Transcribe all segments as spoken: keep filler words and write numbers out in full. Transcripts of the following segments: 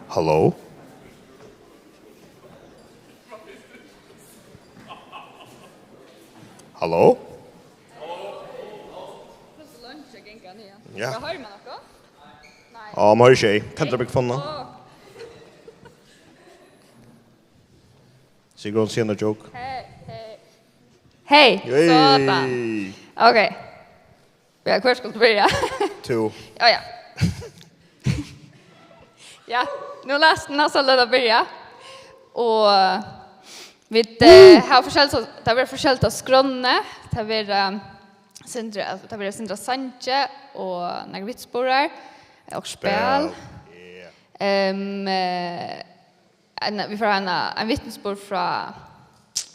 Halló? Halló? Hvussu leingi ganga niðan? Ja. Skal hoyra meg nokk? Nei. Ja, man høyrir ikki. Tendra mikrofonina. Á. Sigrun, sig eina joke. Hey, hey. Hey, hey. Sådan. Ok. Ja, hvør skal byrja? Tú. Ja, ja. Ja, nú læst, nú skal eg byrja. Og vit eh, hava forskelligt, tað verður forskelligt á skránni. Tað verður eh, sindri, tað verður sindri sangi og nakrar vitnisburðir og spæl. Spæl. Yeah. Ehm, eh, ein, vit fáa ein, ein vitnisburð frá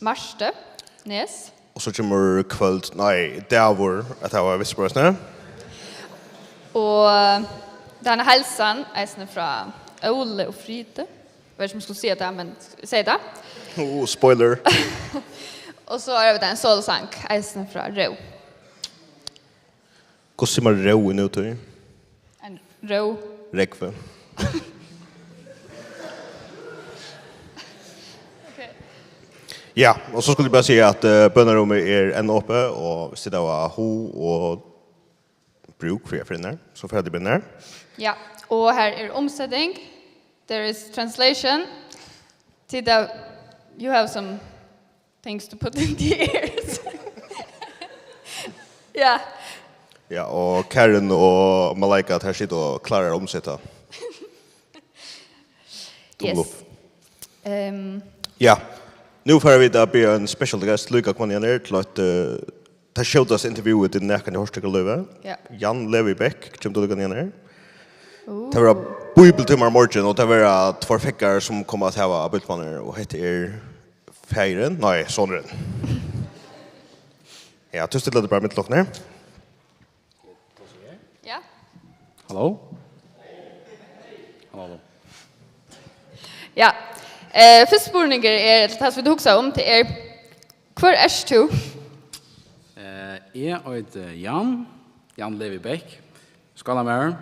Martu Nes. Og so kemur kvøld, nei, dagur, at hava vitnisburð, ne? Og tað er ein heilsan eisini frá Óli og Fridu. Eg veit ikki um eg skal siga tað, men eg sigi tað. Oh, spoiler. Og so er tað ein solosang eisini frá Ró. Hvussu sigur man ró í nútíð? Ein ró. Rógvi. Ok. Ja, og so skuldi eg bara siga at uh, bønarúmið er enn opið, og hvis tit hava hug og brúk fyri at fara inn har, so fara tit inn har. Ja, og her er umseting. There is translation. Tit hava, you have some things to put in the ears. Ja. Ja, og Karen og Malaika, her sita og klára at umseta. Yes. Tommel upp. Ehm, Ja, nú fara vit at biðja ein special guest líka koma niðan her til eitt uh, tað skjótasta interview tit nakrantíð hoyrt í lívi. Ja. Jan Levi Bech kemur til líka niðan her. Uh. Tað verða bíbliutímar í morgin, og tað verða tveir feðgar sum koma at hava bíbliutímar, og hetta er faðirin, nei, sonurin. Ja, tú stillar teg bara mitt til okkum her. Ja. Halló? Halló, halló. Ja. Eh, fyrsti spurningur er, tað sum vit hugsa um, tað er, hvør ert tú? Eh, eg eiti Jan, Jan Levi Bech, skálamaður,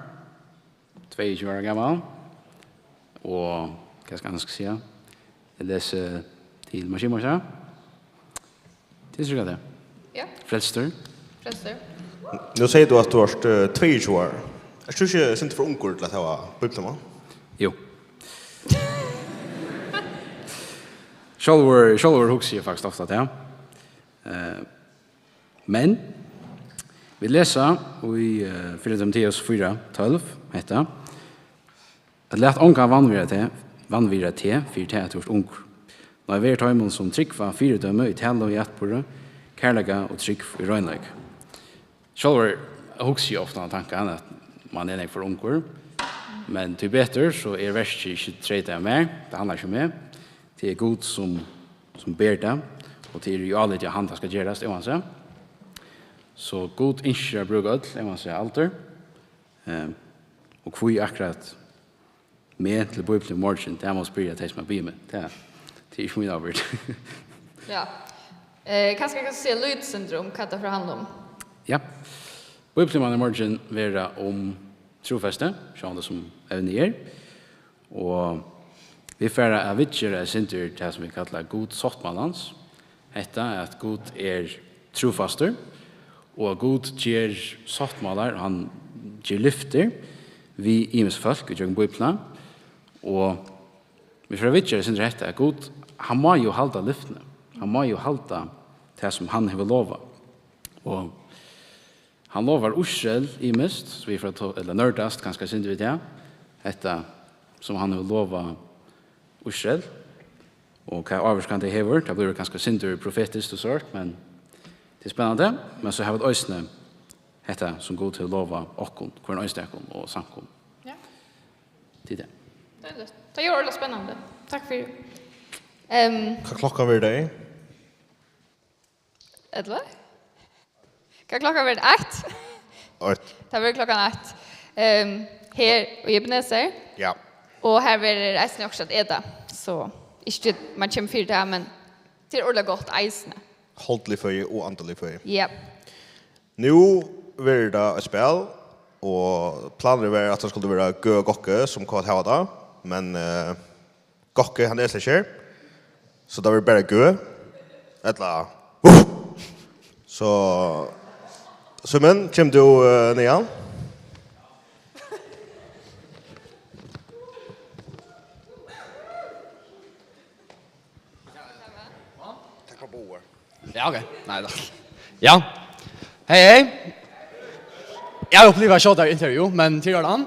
tveyogtjúgu ára gamal, og hvat skal eg annars siga? Eg lesi til maskinmeistara. Tað er sikkurt tað. Ja. Frelstur. Frelstur. Nú segði tú at tú ert uh, tveyogtjúgu ár. Ert tú ikki sindur for ungur til at hava bíbliutíma? Jú. Sjálvur, sjálvur hugsi eg faktiskt ofta tað. Uh, men vit lesa í uh, fyrra Timoteus fýra tólv hetta. At lat ongan vanvirða teg, vanvirða teg fyri tað, at tú ert ungur. Nei, ver teimum, sum trúgva, fyridømi í talu, í atburði, kærleika og trúgv í reinleika. Sjálvur hugsi eg ofta um tankan, at man er nógv for ungur, men tíbetur so er verkið ikki treytað av mær, tað handlar ikki um meg, tað er Gud, sum, sum ber tað, og tað er í áliti, at hann, tað skal gerast, óansæð. So Gud ynskir at brúka øll, óansæð aldur. Eh, og hví akkurát meg til Bíbliuna í morgin, tað má spyrja tey, sum hava biðið meg. Tað, tað er ikki mín ábyrgd. Ja. Eh, kanska kanst tú siga lítið sindur um, hvat tað fer at handla um? Ja. Bíbliutímarnir í morgin verða um trúfesti, sjálvandi sum evnið er. Og vit fara at viðgera eitt sindur tað, sum vit kalla Gud sáttmálans. Hetta, at Gud er trúfastur, og at Gud ger sáttmálar, og hann ger lyftir við ymisk fólk í gjøgnum Bíbliuna. Og vit fara at viðgera eitt sindur hetta, at Gud, hann má jú halda lyftini. Hann má jú halda tað, sum hann hevur lovað. Og hann lovar Ísrael ymiskt, so vit fara at ta-, ella nørdast kanska eitt sindur við tað. Hetta, sum hann hevur lovað Ísrael, og hvat ávirkan tað hevur. Tað blívur kanska eitt sindur profetiskt og sovorðið, men tað er spennandi. Men so hava vit eisini hetta, sum Gud hevur lovað okkum, hvørjum einstakum og samkomum. Ja. Tað er tað. Deiligt. Tað er ordiliga spennandi. Takk fyri. Ehm, Hvat klokkan verður tað? Ellivu? Hvat klokkan verður? Eitt? Eitt. Tað verður klokkan eitt. Ehm, her í Ebenezer. Ja. Og her verður eisini okkurt at eta. So, ikki man kemur fyri tað, men tað er ordiliga gott eisini. Holdlig føði og andalig føði. Ja. Nú verður tað eitt spæl, og planurin var, at tað skuldi vera Gø Gokke, sum kom at hava tað. Men uh, Gokki, hann er slett her. So tað verður bara gø. Ella uh. So Simon, kemur tú uh, niðan? Takk fyri boðið. Ja, ok. Nei, da. Ja. Hei, hei. Jeg har opplevd at kjørt intervju, men til Jordan.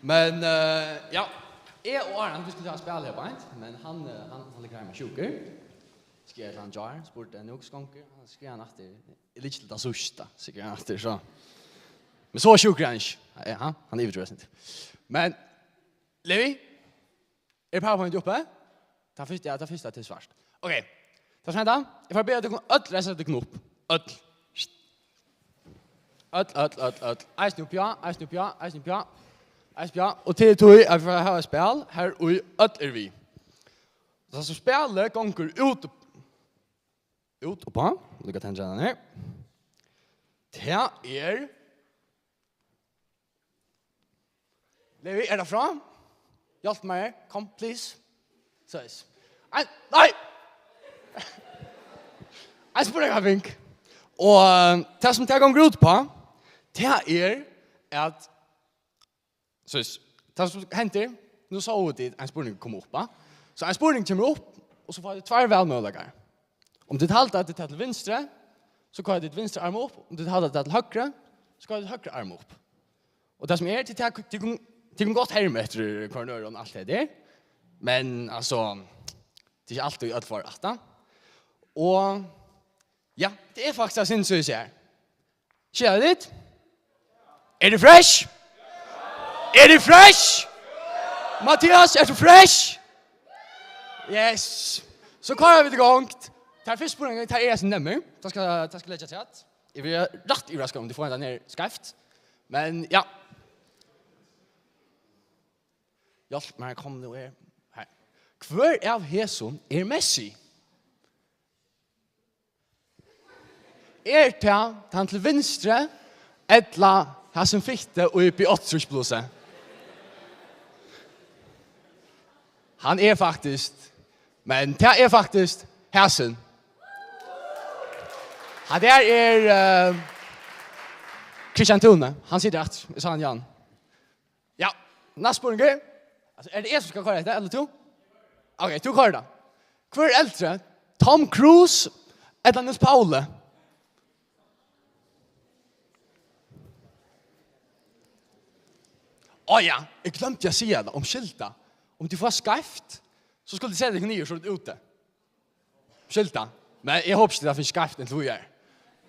Men uh, ja, jeg og Aron, vi skulle ta og spille her på en, men han, uh, han, han ligger her med sjuker. Skrev han Jar, spurte en uke skonger, han skrev han etter, jeg liker til det sørste, skrev han etter, så. Men så sjuk er han ikke. Ja, han er ivrig, jeg synes. Men, Levi, er PowerPoint oppe? Ta først, ja, ta først, det er svart. Ok, ta sånn da. Jeg får be at du kan øl reise deg opp. Øl. Øl, øl, øl, øl. Eisen opp, ja, eisen opp, ja, eisen opp, ja. Eisen opp, ja. Og til tog, at vi får ha et spil, her og i øl er vi. Så som spillet gonger ut, ut og på, du kan tenke deg den her. Det er Levi, er det fra? Hjálp meg, kom, please. Søs. Nei, nei! Ein spurning, Fink. Og eh, tað sum tað gongur út uppá, tað er at, søs, tað sum hendir, nú sóu tit ein spurning koma upp, ha? So ein spurning kemur upp, og so fáa tit tveir valmøguleikar. Um tit halda at tað er til vinstru, so koyra tit vinstra arm upp. Um tit halda at tað er til høgru, so koyra tit høgra arm upp. Og tað sum er, tit, tit, tit, tit kunnu gott herma eftir hvørjum øðrum og alt tað har. Men, altso, tað er ikki altíð øll fáa rætt, ha? Og, ja, tað er faktiskt tað, sum eg sigi her. Skilja tit? Er tað fresh? Er tað fresh? Mathias, ert tú fresh? Yes. So koyra vit í gongd. Tað er fyrsta spurning, tað er sum nemur. Tað skal, tað skal leggja til at. Eg verði rætt yvirraskað um tit fáa henda her skeivt. Men ja. Hjálp mær, kom nú her. Her. Hvør av hesum er Messi? Er tað tann til vinstru, ella hasin fitti í B áttaogtrýss blúsu? Hann er faktiskt, men tað er faktiskt hasin. Hann der er uh, Kristian Tune. Hann situr aftur. Eg sá hann, Jan. Ja, næsta spurning er, altso, er tað eg sum skal koyra hetta, ella tú? Ok, tú koyrir tað. Hvør er eldri, Tom Cruise ella Niels Pauli? Á ja, eg gloymdi at siga tað, umskylda. Um tit fáa skeivt, so skulu tit seta tykkum niður, so er tað úti. Skylda. Men eg hopi ikki, tað fer skeivt inntil víðari.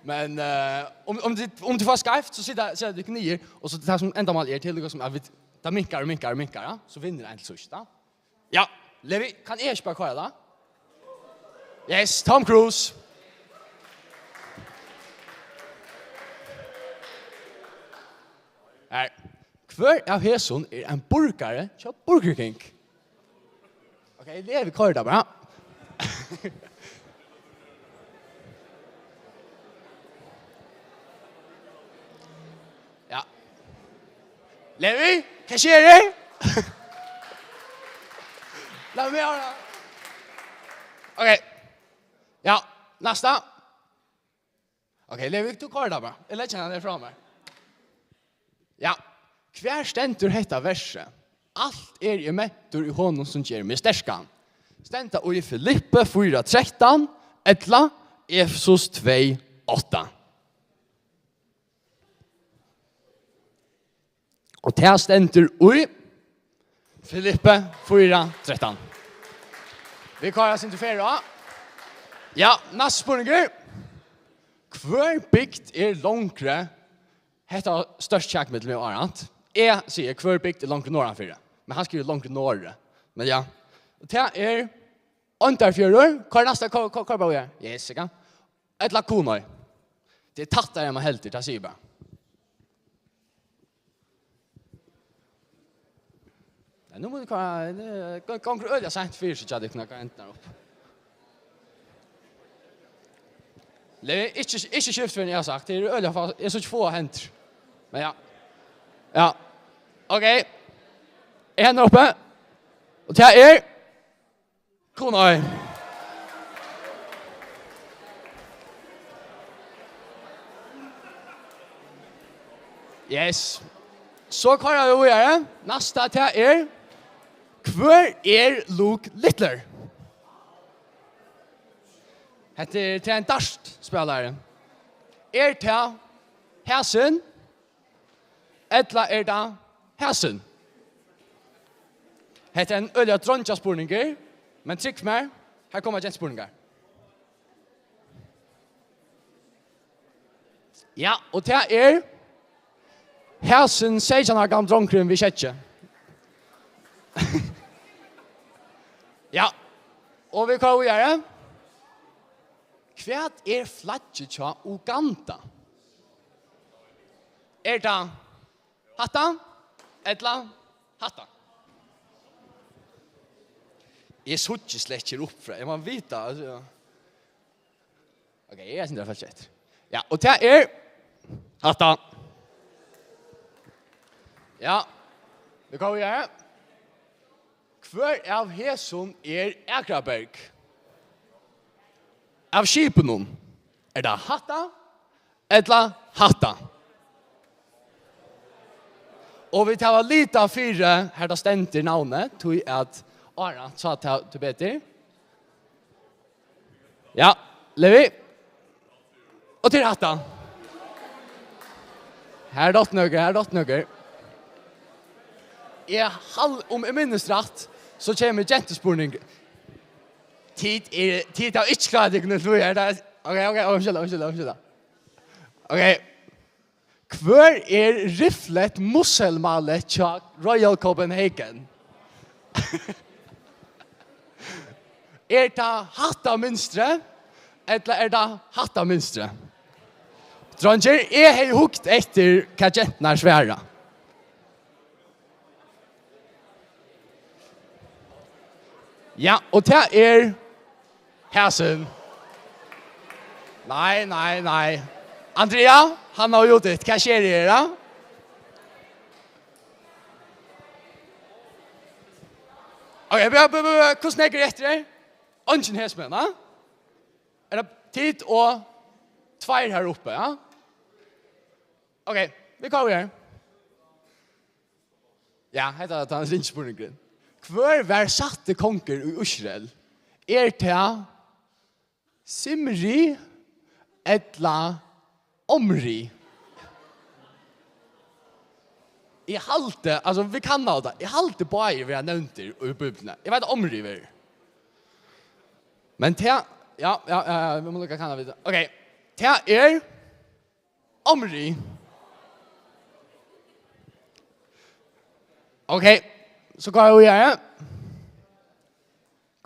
Men uh, um, um, tit, um tit fáa skeivt, so seta, seta tykkum niður, og so tað sum endamál er til, líka sum at vit, tað minkar og minkar og minkar, ja? So vinnur ein til síðst, ja? Ja, Levi, kann eg ikki bara koyra tað? Yes, Tom Cruise. Her. Hvør av hesum er ein burgari hjá Burger King? Ok, Levi koyrir tað bara. Ja. Levi, hvat skjer her? Lat meg hava tað. Ok. Ja, næsta. Ok, Levi, tú koyrir tað bara. Eg leggi hana niður frá mær. Ja. Hvar stendur hetta versið? Alt er eg mentur í honum, sum ger meg sterkan. Stendur í Filippi fýra trettan ella Efesus tvey átta. Og tað stendur í Filippi fýra trettan. Vit koyra eitt sindur ferð á. Ja, næsti spurningur. Hvør bygd er longri? Hetta var størst kjak millum meg og Arant. Eg sigi, hvør bygd er longri norðanfyri? Men hann skrivar longri norður. Men ja. Og tað er Oyndarfjørður. Hvar er næsta? Hvar, hvar, hvar bor eg? Yes, eg kann. Ella Kunoy. Tað er tættari enn man heldur, tað sigi eg bara. Nei, nú má tú koma, eh, gongur øgiliga seint fyri, so tjá tykkum, hvat endar upp. Nei, ikki, ikki skift fyrr enn eg havi sagt. Tað er øgiliga fa-, eg sá ikki fáa hendur. Men ja. Ja. Ok. Er hann uppi? Og tað er Kunoy. Yes. So koyra vit víðari. Næsta, tað er, hvør er Luke Littler? Hetta er til ein dart-spælari. Er tað hasin? Ella er tað hasin? Hetta er ein øgiliga dreingjaspurningur, men trúgv mær, her koma gentuspurningar. Ja, og tað er hasin seytjan ára gamli drongurin við skeggi. Ja, og vit koyra víðari. Hvat er flaggið hjá Uganda? Er tað hatta ella hatta? Eg síggi slett ikki upp frá. Eg má vita, altso, ja. Ok, eg eri eitt sindur at fylgja eftir. Ja, og tað er hatta. Ja, vit koma víðari. Hvør av hesum er Akraberg? Av skipinum. Er tað hatta ella hatta? Og vit hava litað fyri, har tað stendur navnið, tí at Aron sá tað til betur. Ja, Levi. Og til hatta. Her er dott nøkur, her er dott nøkur. Eg hal-, um eg minnist rætt, so kemur gentuspurning. Tit er, tit hava ikki klárt tykkum til frí her. Tað er, ok, ok, umskylda, umskylda, umskylda. Ok. Hvør er riflet musselmálið hjá Royal Copenhagen? Er tað hatta mynstrið, ella er tað hatta mynstrið? Dreingir, eg hevði hugt eftir, hvat genturnar svara. Ja, og tað er hasin. Nei, nei, nei. Andrea, Hanna og Judith, hvat sker her, da? Ok, bíða, bíða, bíða, hvussu nógv er eftir her? Eingin hesmenn, ha? Er tað tit og tveir her uppi, ja? Ok, vit koma her. Ja, hetta er tann ringi spurningurin. Hvør var sætti kongur í Ísrael? Er tað Simri ella Omri? Eg haldi, altso, vit kanna tað. Eg haldi báðir verða nevndir í Bíbliuni. Eg veit, Omri verður. Men tað, ja, ja, ja, ja, vit mugu líka kanna vita. Ok, tað er Omri. Ok, so koyra vit víðari.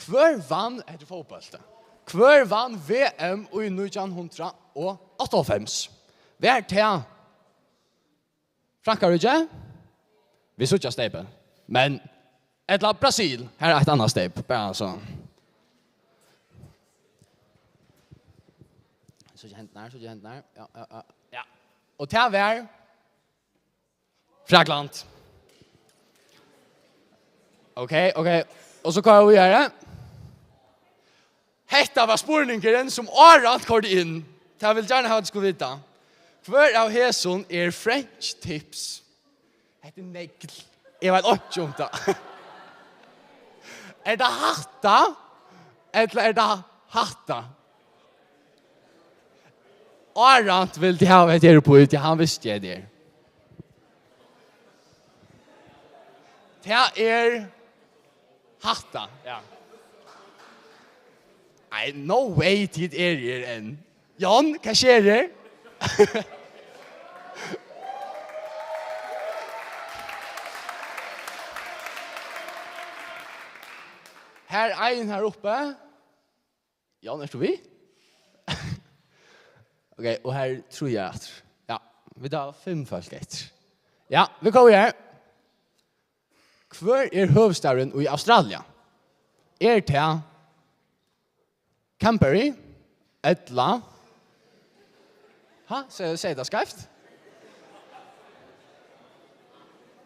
Hvør vann, hetta er fótbóltur. Hvør vann V M í nítjan hundrað og áttaoghálvfems? Var tað Frankaríki? Vit síggja steypið. Men, ella Brasil, her er eitt annað steyp, bara so. Síggja hendurnar, síggja hendurnar. Ja, ja, ja. Ja. Og tað var Frakland. Ok, ok. Og so koyra vit víðari. Hetta var spurningurin, sum Aron koyrdi inn. Tað vil gjarna hava, at tú skuldi vita. Hvør av hesum er French tips? Hetta er negl. Eg veit einki um tað. Er tað hatta? Ella er tað hatta? Aron vildi hava hetta her upp í, tí hann visti, at tað er. Tað er hatta, ja. Nei, no way, tit eru her enn. John, hvat sker her? Her er ein her uppi. John, ert tú við? Ok, og her trýi eg aftur. Ja, vit hava fimm fólk eftir. Ja, vit koma her. Hvør er høvuðsstaðurin í Australia? Er tað Canberra ella... Ha, segði, segði tað skeivt?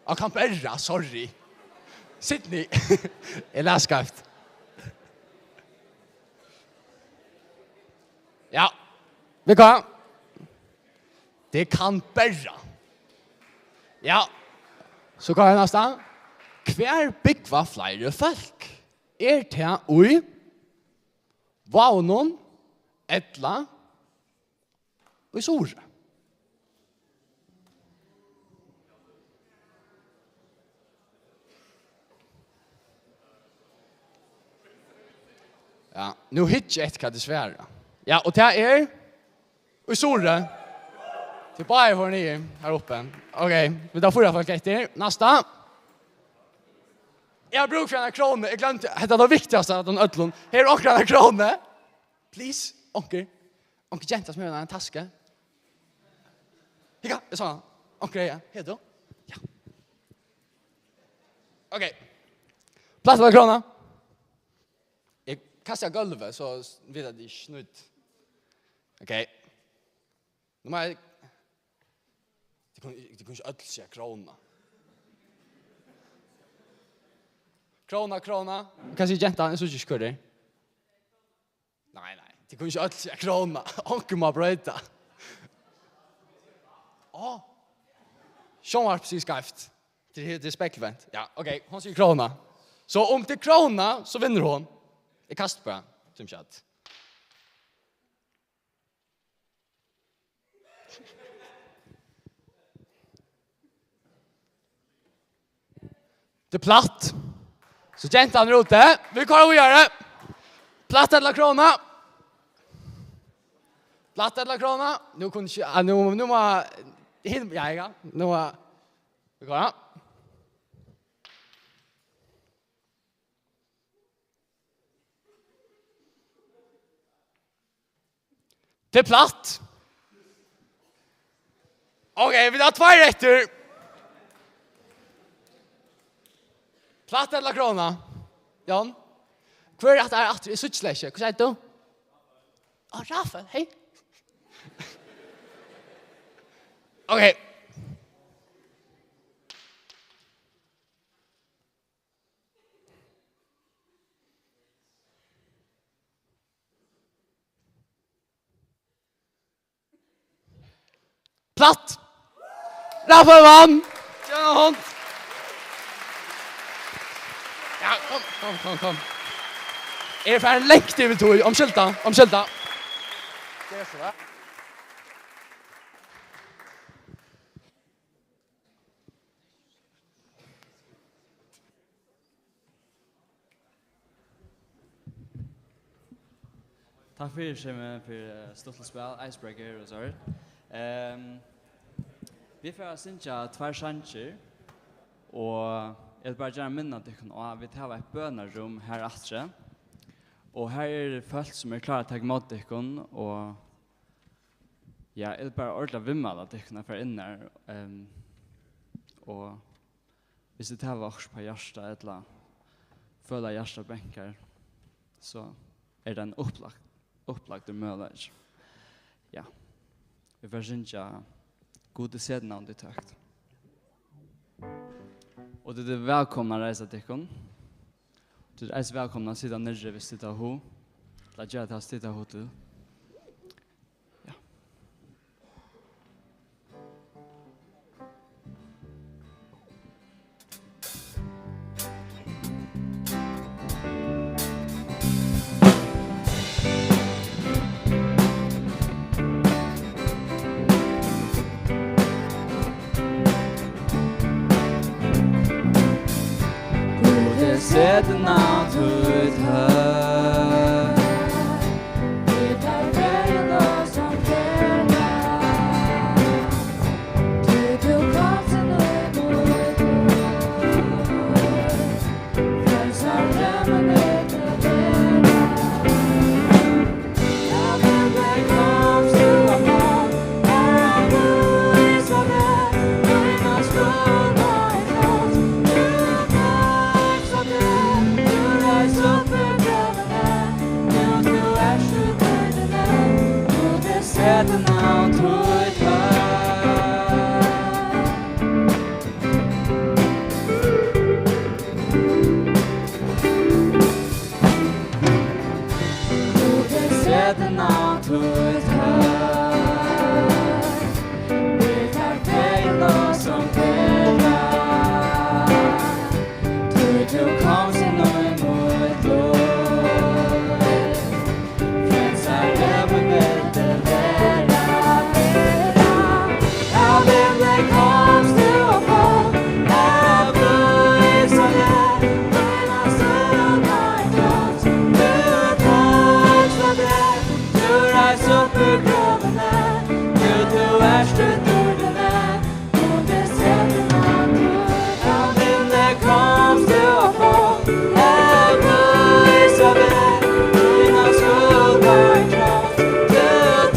Á, Canberra, sorry. Sydney. Eg las skeivt. Ja. Vit koma. Tað kann bara. Ja. So koma vit næsta. Hvar búgva fleiri fólk? Er tað í Vágunum ella í Suðuroy? Ja, nú hyggi eg eftir, hvat tit svara. Ja, og tað er í Suðuroy. Tit báðir fóru niður har uppi. Ok, vit hava fýra fólk eftir. Næsta. Eg havi brúk fyri eina krónu. Eg gloymdi, hetta er tað viktigasta av teimum øllum. Her er onkur eina krónu. Please, onkur. Onkur genta sum hevur eina tasku. Hygga, eg sá hana. Onkur er, ja. Her er tú. Ja. Ok. Plast ella króna? Eg kasti á gólvið, so s-, vita tit ikki snýt. Ok. Nú má eg, tit kunnu, tit kunnu ikki øll siga króna. Króna, króna. Hvat sigur gentan? Eg síggi ikki hvør tað er. Nei, nei. Tit kunnu ikki øll siga króna. Onkur má broyta. Á. Sjónvarp sigur skeivt. Tað er, tað er speglvent. Ja, ok. Hon sigur króna. So um tað er króna, so vinnur hon. Eg kasti bara, sum sagt. Tað er platt. So gentan er úti. Vit koyra víðari. Platt ella króna? Platt ella króna? Nú kunnu ikki, ah, nú, nú má hin, ja, ja. Nú má, vit koyra. Tað er platt. Ok, vit hava tveir eftir. Platt ella króna? Jan? Hvør er hatta her aftur? Eg síggi slett ikki. Hvat sigur tú? Á, Rafael, hey. Ok. Platt! Rafael vann! Gev honum eina hond. Ja, kom, kom, kom, kom. Eg eri farin langt yvir tíð. Umskylda, umskylda. Ger so væl. Takk fyri, Simon, fyri, eh, stuttligt spæl, icebreaker og so. Ehm, vit fara at syngja tveir sangir, og eg vil bara gjarna minna tykkum á, at vit hava eitt bønarúm her aftur, og her eru fólk, sum eru klár at taka ímóti tykkum, og ja, eg vil bara ordiliga viðmæla tykkum at fara inn har, ehm, og hvis tit hava okkurt á hjarta, ella føla hjartað bankar, so er tað ein upplagt, upplagdur møguleiki. Ja. Vit fara at syngja Gud, eg seti navn títt høgt. Og tit eru vælkomin at reisa tykkum. Tit eru eisini vælkomin at sita niðri, hvis tit hava hug. Ella gera tað, sum tit hava hug til. Ja. Gud, eg seti navn títt høgt. Vit har verðina sum verðina. Tí tú komst inn í mítt lív. Frelsa fremmand er til verðina. Seta navn títt høgt. Setur navn títt høgt. Vit fara fegin og sum til dag. Tí tú komst inn í mítt lív. Frelsari, mín vildi vera við tær. Av himli komst tú og fólk, av Guds sól, mína sól, mín trøst, tú tókst á teg, tú reist upp úr grøvini, nú tú ert í dýrdini, og tað setur navn títt. Av himli komst tú og fólk, av Guds sól, mína sól, mín trøst, tú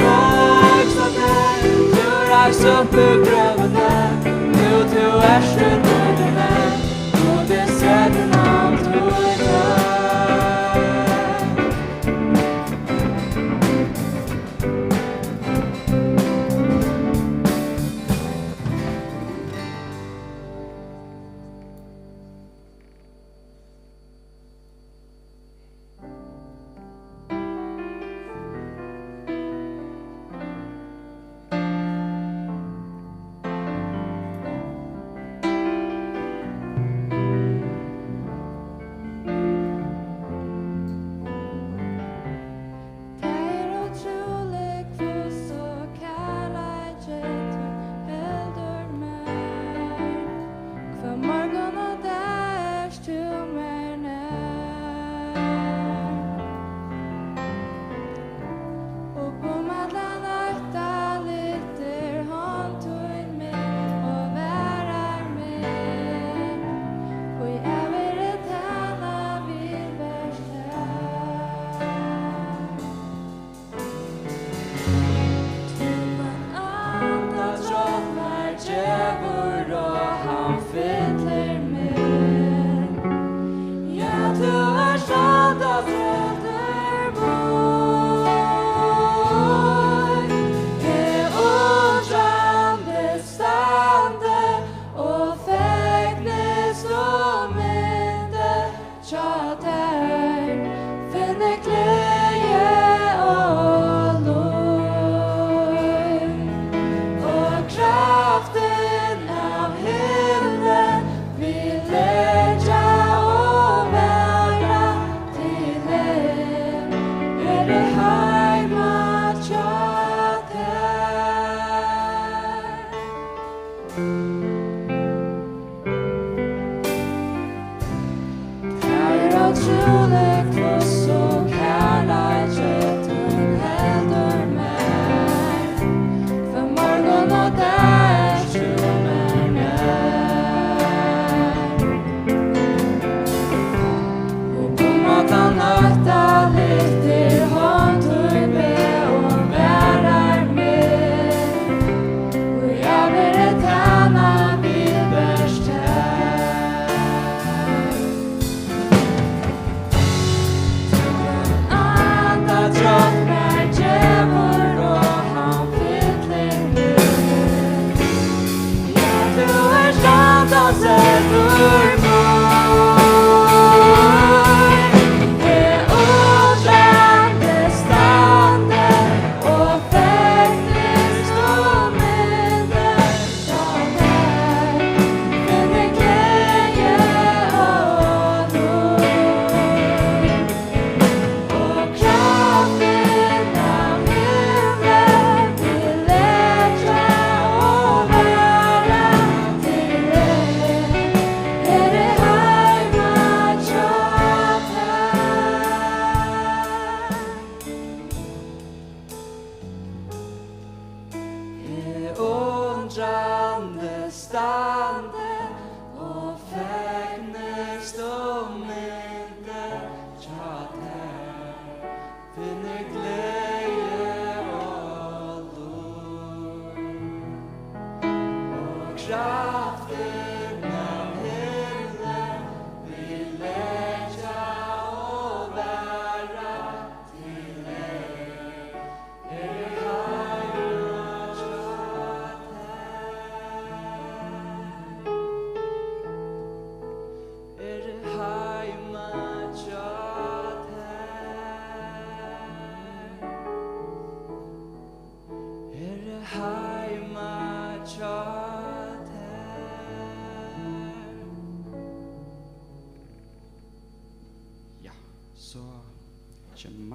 tókst á teg, tú reist upp úr grøvini, nú tú ert í dýrdini, og tað setur navn títt høgt.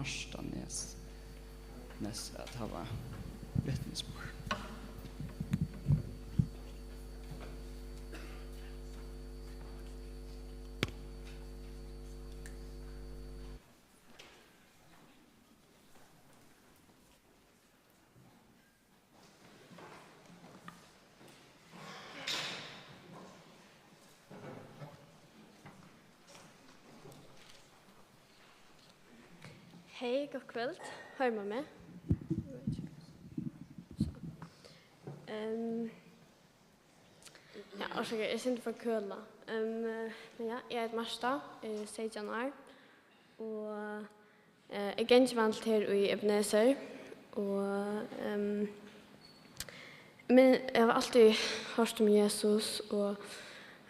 Hjartanes, Nes at hava vitnisburð. Hey, gott kvøld. Hoyrir man meg? So. Ehm, ja, orsaka, eg eri eitt sindur forkølað. Ehm, eh, men ja, eg eiti Marta, eg eri seytjan ár, og, eh, eg gangi vanligt her í Ebenezer, og, ehm, men eg havi altíð hoyrt um Jesus, og,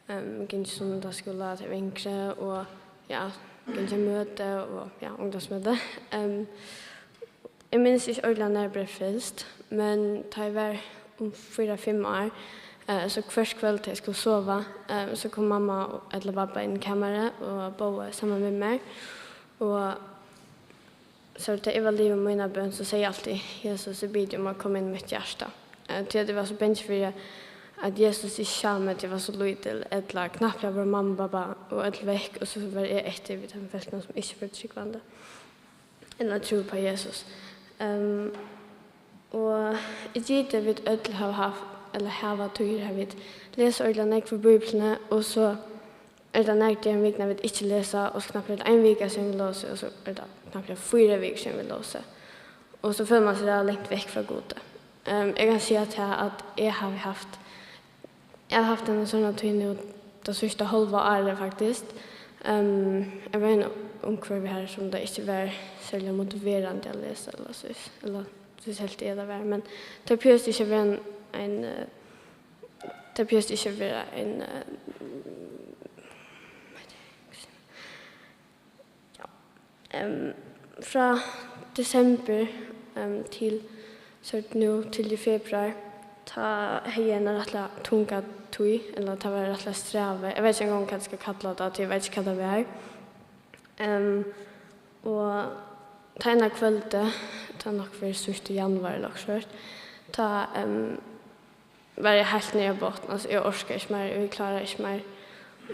ehm, gingið í sunnudagsskúla, tá eg var yngri, og, ja, gingið á møti, og, ja, ungdómsmøti. Ehm, eg minnist ikki ordiliga, nær eg bleiv frelst, men tá eg var um fýra, fimm ár, eh, so hvørt kvøld, tá eg skuldi sova, eh, so kom mamma og, ella babba inn í kamarið og bóðu saman við mær. Og so tá eg var liðug við mína bøn, so segði eg altíð: "Jesus, eg biði teg um at koma inn í mítt hjarta." Eh, tí at eg var so bangin fyri, at Jesus ikki sá meg, tí eg var so lítil, ella knappliga vóru mamma og babba og øll vekk, og so var eg eftir við teimum fólkunum, sum ikki vóru trúgvandi, ella trúðu upp á Jesus. Ehm, og eg giti, vit øll hava havt, ella hava tíðir, har vit lesa ordiliga nógv í Bíbliuni, og so er tað nakrar dagar um vikuna, vit ikki lesa, og so knappliga er tað ein vika síðan vit lósu, og so er tað knappliga fýra vikur síðan vit lósu. Og so følir man seg væl langt vekk frá Gudi. Ehm, eg kann siga tað, at eg havi havt, eg havi havt eina sovorðna tíð nú, tað síðsta hálva árið, faktiskt. Ehm, eg var í einum umhvørvi har, sum tað ikki var serliga motiverandi at lesa, ella so, ella so helt eg tað var. Men tað behøvist ikki at vera ein, ein, eh, Tað behøvist ikki at vera ein, eh, ja. Em, frá desembur, em, til, so er tað nú, til í februar, tá hevði eg eina rættiliga tunga tíð, ella tað var rættiliga strævið. Eg veit ikki eingong, hvat eg skal kalla tað, tí eg veit ikki, hvat tað var. Em, og tað eina kvøldið, tað nokk var síðst í januar ella okkurt, tá, em, var eg heilt niðri á botn, altso, eg orkaði ikki meir, eg kláraði ikki meir.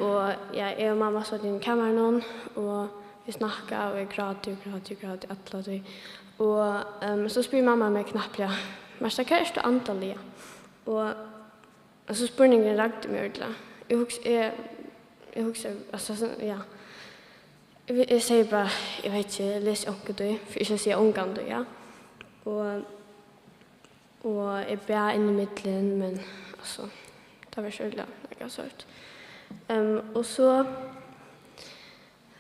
Og, ja, eg og mamma sótu inni í kamarinum, og vit snakkaðu, og eg gráti og gráti og gráti alla tíð. Og, em, so spyr mamma meg knappliga: "Marta, hvar ert tú andaliga?" Og, altso, spurningurin ragdi meg ordiliga. Eg hugs-, eg, eg hugsaði, altso, so, ja. Eg, eg segði bara: "Eg veit ikki, eg lesi onkuntíð", fyri ikki at siga ongantíð, ja. Og Og eg bað inn ímillum, men, altso, tað var ikki ordiliga nakað søtt. Em, og so,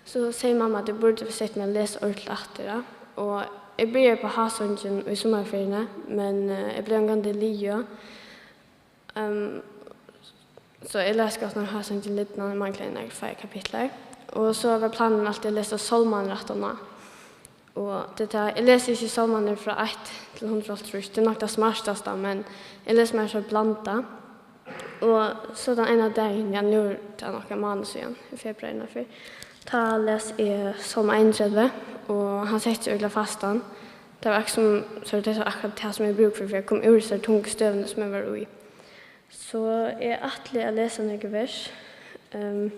so segði mamma, at eg burdi sett meg at lesa ordiligt aftur, ja. Og eg byrjaði upp á Hásongin í summarferiuni, men, eh, eg bleiv ongantíð liðug. Em, So eg las gott nokk Hásongin lidnan, eg manglaði nakrar fáar kapitlar. Og so var planurin altíð at lesa Sálmarnar aftaná. Og tað er tað, eg lesi ikki Sálmarnar frá eitt til hundrað og hálvtrýss, tað er nokk tað smartasta, men eg lesi meira so blandað. Og so tann eina dagin, ja, nú er tað nokk ein mánað síðan, í februar einaferð, tá las eg Sálm einogtretivu, og hann setti ordiliga fastan. Tað var akkurát sum, so tað var akkurát tað, sum eg brúk fyri, fyri at koma úr hesari tungu støðuni, sum eg var í. So eg ætli at lesa nøkur vers. Ehm,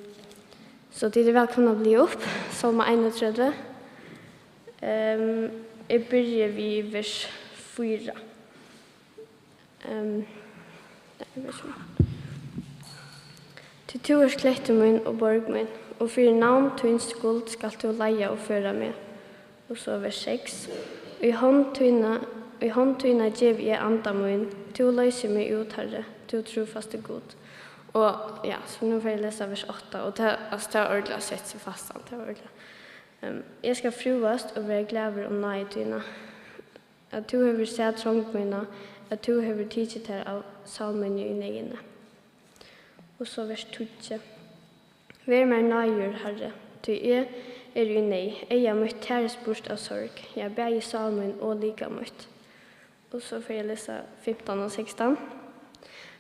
so tit eru vælkomin at blíva upp. Sálmur einogtretivu. Ehm, eg byrji við vers fýra. Ehm, nei, vers fýra. Tí tú ert klettur mín og borg mín, og fyri navn tíns skuld skalt tú leiða og føra meg. Og so vers seks. Í hond tína, í hond tína gevi eg anda mín, tú loysir meg út, Harri, tú trúfasti Gud. Og, ja, so nú fari eg at lesa vers átta, og tað, altso, tað var ordiliga at seta seg fastan, tað var ordiliga. Ehm, eg skal frúast og vera glaður um náði tína, at tú hevur sæð trong mína, at tú hevur tikið tær av sál míni í neyðini. Og so vers tíggju. Ver mær náðigur, Harri, tí eg eri í neyð, eyga mítt tærist burt av sorg, ja, bæði sál mín og likam mítt. Og so fari eg at lesa fimtan og sekstan.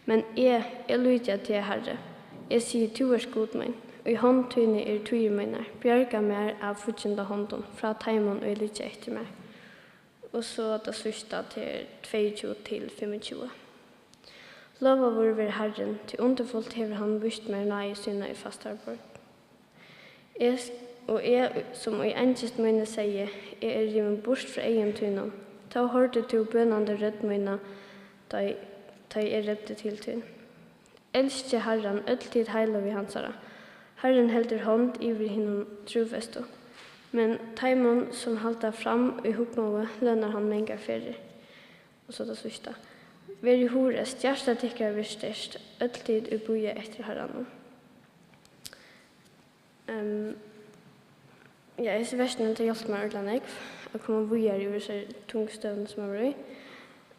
Men eg, eg líti á teg, Harri, eg sigi: Tú ert Gud mín. Í hond tíni eru tíðir mínar, bjarga mær av fíggindahondum, frá teimum, ið liggja eftir mær. Og so tað síðsta, tað er tveyogtjúgu til fimmogtjúgu. Lovaður veri Harrin, tí undurfult hevur hann víst mær náði sína í fastari borg. Eg s-, og eg, sum í angist míni segði: Eg eri rivin burt frá eygum tínum, tó hoyrdi tú bønandi rødd mína, tá ið, tá ið eg rópti til tín. Elskið Harran, øll tit heiløgu hansara. Harrin heldur hond yvir hinum trúføstu, men teimum, sum halda fram í hugmóði, lønar hann mangar ferðir. Og so tað síðsta. Verið hugreist, hjarta tykkara verið sterkt, øll tit, ið bíða eftir Harranum. Ehm, ja, hesi versini, tey hjálptu mær ordiliga nógv at koma víðari yvir hesi tungu støðuni, sum eg var í.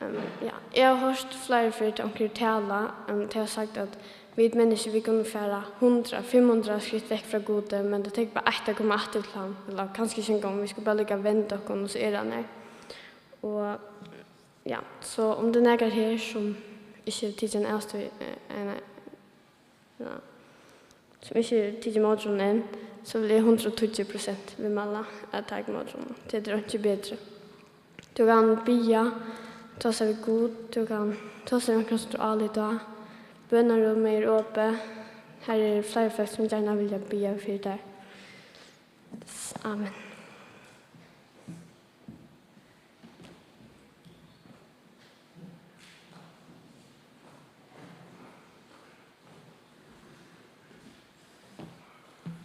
Ehm, ja, eg havi hoyrt fleiri ferð, tá onkur hevur talað, ehm, tey hava sagt, at vit menniskju, vit kunnu fara hundrað, fimm hundrað skritt vekk frá Gudi, men tað tekur bara eitt at koma aftur til hann, ella kanska ikki eingong, vit skulu bara líka venda okkum, og so er hann her. Og ja, so um tað er nakar her, sum ikki hevur tikið eina avstøðu, eh, eina, ja, sum ikki hevur tikið ímóti honum enn, so vil eg hundrað og tíggju prosent viðmæla at taka ímóti honum. Tað er einki betri. Tú kann biðja, tosa við Gud, tú kann tosa við onkran, sum tú álít á. Bønarúmið er opið. Har eru fleiri fólk, sum gjarna vilja biðja fyri tær. Amen.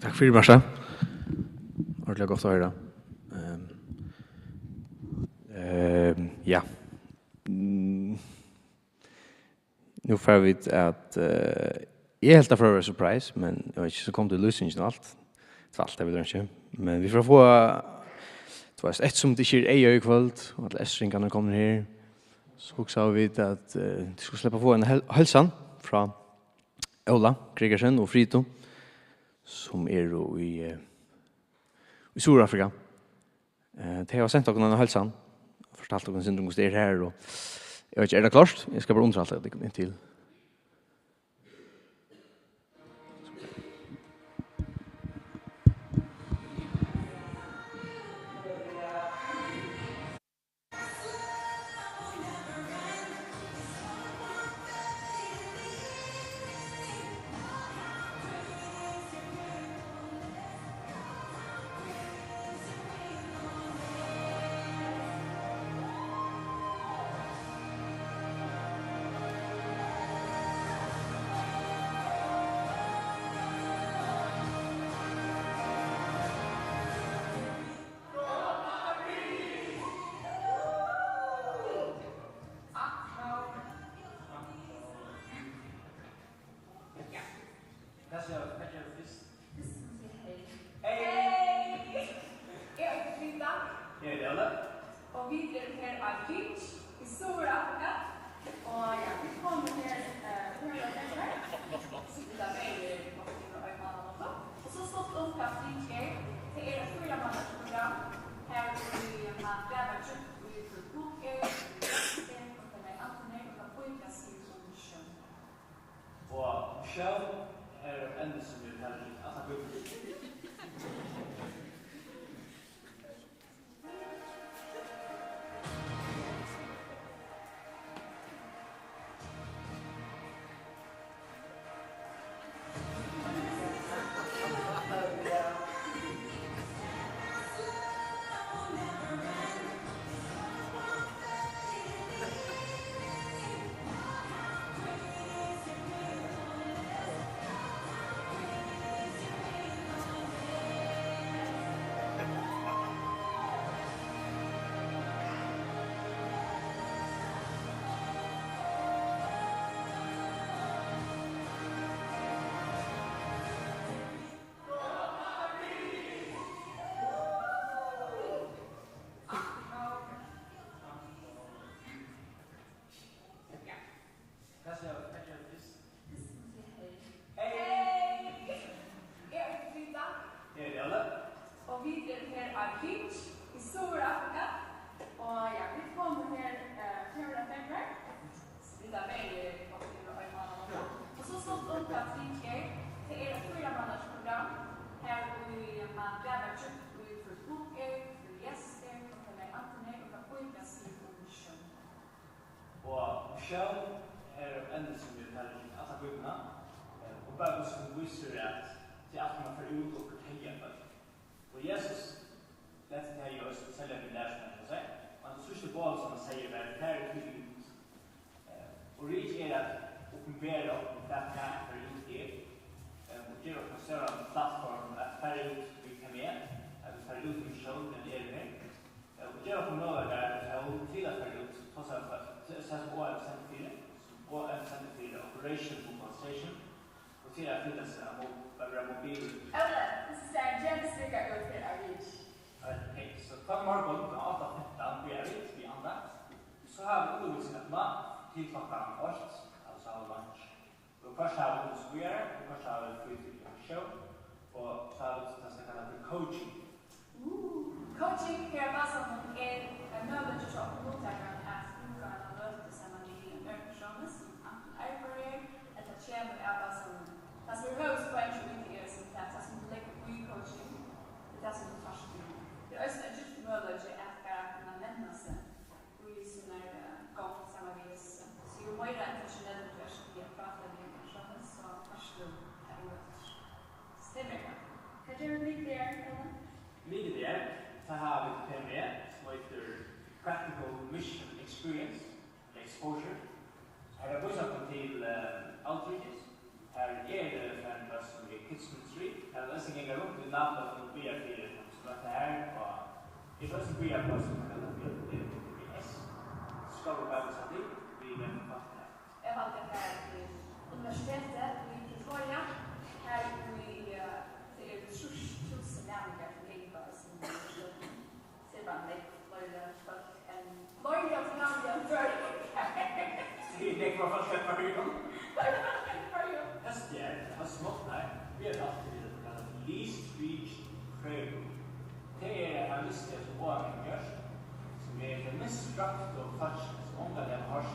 Takk fyri, Marsa. Ordiliga gott at hoyra. Ehm, ehm, ja. Mm. Nú fara vit at, eh, eg helt, tað fór at vera surprise, men eg veit ikki, so kom tað í lýsingina og alt. Tvælt, tað veit eg ikki. Men vit fara at fáa, tú veist, eftirsum tað ikki er eyða í kvøld, og allir S-ringarnir komnir her, so hugsaðu vit at, eh, tit skulu sleppa at fáa eina heil-, heilsan frá Óla Gregersen og Fridu, sum eru í, eh, í Suðurafrika. Eh, tey hava sent okkum eina heilsan, fortalt okkum eitt sindur um, hvussu tað er her, og eg veit ikki, er tað klárt? Eg skal bara undirhalda tykkum inntil. Ja. Hvat siga vit? Hvat gera vit fyrst? Fyrst skal vit siga hey. Hey! Hey! Eg eiti Frida. Eg eiti Óli. Og vit eru her á Ginch í Suðurafrika. Og ja, vit komu her, eh, fyri at vera her. So vit hava verið í ein mánað og so. Og so stutt um hvat Ginch er. Tað er eitt fýra mánaders program. Har vit hava grava djúpt í, hvør Gud er, hvør Jesus er, hvør tað er, alt tað har, og hvat Bíblian sigur um sjón. Og sjón er eitt evni, sum er talið til alla Bíbliuna. Sjón, her er evni sum vit hava talað um alla tíðina, eh, og bara hvussu hon vísir, at tað er alt, man fer út og fortelja fólk. Og Jesus læt tað jo eisini selja við lærisveinarnar hjá sær. Og hann síðsta boð, sum hann segði, var: Farið tíðliga út. Eh, og rikið er at opinbera okkum, hvat tað er, út er, eh, og gera okkum ein stóran plattform at fara út við, tað er, at vit fara út í missión, men eru her. Eh, og gera okkum møguleikar, eh, til at fara út, tosa við fólk, til, til at O M sendi fyri, sum O M sendi fyri, Operation Mobilization, og til at flyta seg av mo-, at vera mobil. Óli, hvussu sær ein genusvika út her á Reach? Ok, so hvønn morgun klokkan átta fimtan byrja vit við andakt. So hava vit undirvísing aftaná til klokkan eitt, altso hava lunch. Og hvørt hava vit undirvísing víðari, og hvørt hava vit frí til repetitión, og so hava vit tað, sum kallast fyri coaching. Uh, coaching her á Básanum er ein møguleiki hjá okkum luttakarum at brúka eina løtu saman við einum øðrum persóni, sum antin arbeiðir ella kemur av Básanum. Tað, sum er høvuðspoengið í tí, er, sum tað, tað, sum tú leggur í coaching, er tað, sum tú fært út. Tað er eisini ein djúpur møguleiki at bara kunna menna seg í sínar, eh, gongd saman við Jesus. So jú meira intentionellur tú ert við at práta við ein persón, so fært tú tað út. So tað er mega. Hvat gera vit mikudagin, Óli? Mikudagin, tá hava vit P M E, sum eitur Practical Mission Experience, ella Exposure. Har er vísað okkum til, eh, Outreaches. Her er, eh, farin best sum er Kids Ministry. Her er eisini ganga runt í navn og byrja fyri, sum hetta her, og eg skal eisini byrja på, sum er kallað fyri B S. Skal du bare sette inn, vi er med på det. Eg valdi at fara til universitetet í Pretoria, har í, eh, tað eru trýss túsund næmingar, sum ganga á hesum universitetinum. Tað er bara nógv fleiri fólk enn fleiri av teimum vanligu føroyingar. Tað er nógv fólk enn føroyingar. Tað er fólk enn føroyingar. Hetta er, hetta smátt her, vit hava altíð verið kallað least reached prayer group. Tað er ein lista sum O M hevur gjørt, sum er tey minst røktu fólkini, sum ongantíð hava hoyrt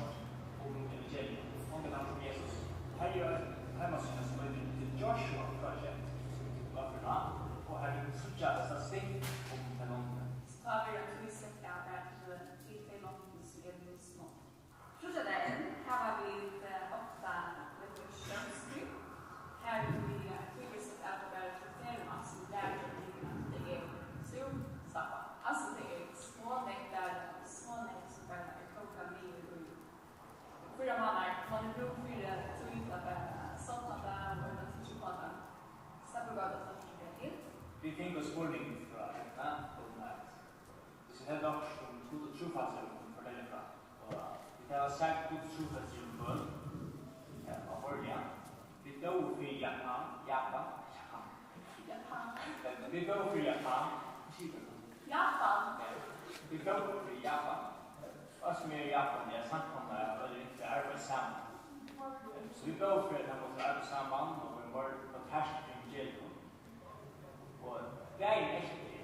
um evangelium, ongantíð hava hoyrt um Jesus. Her er ein heimasíða sum eitur The Joshua Project, sum tú kann fara á, og har tú kann síggja statistikk um tey londini. So tá verður ein tíð sett av har til, til tey londini, sum eru minst nátt. Fríggjadagin hava vit, eh, ofta refleksiónstíð, har vit, eh, tíðvísa at bara reflektera um alt sum lærir um at tað er Zoom, slappa av. Altso, tað er smá neytar, smá neyt sum bara er kókað niður í fýra mánaðir. Man hevur brúk fyri tíð til at bara sovna tað og ella hyggja upp á tað. Slappa av, tað er til. Vit fingu spurning frá Erna um at, hvis vit høvdu okkurt sum Gud og trúfastur kunnu fortelja frá, og vit hava sæð Gud og trúfastur í bøn, eh, á Føroya. Vit bóðu fyri Japan, Japan, Japan. Japan. Men vit bóðu fyri Japan. Japan. Ja. Vit bóðu fyri Japan. Og sum er í Japan, ja, samkomurnar hava veldig ringt at arbeiða saman. So vit bóðu fyri, at tey máttu arbeiða saman, og vit vóru á tersklinum til evangelium. Og dagin eftir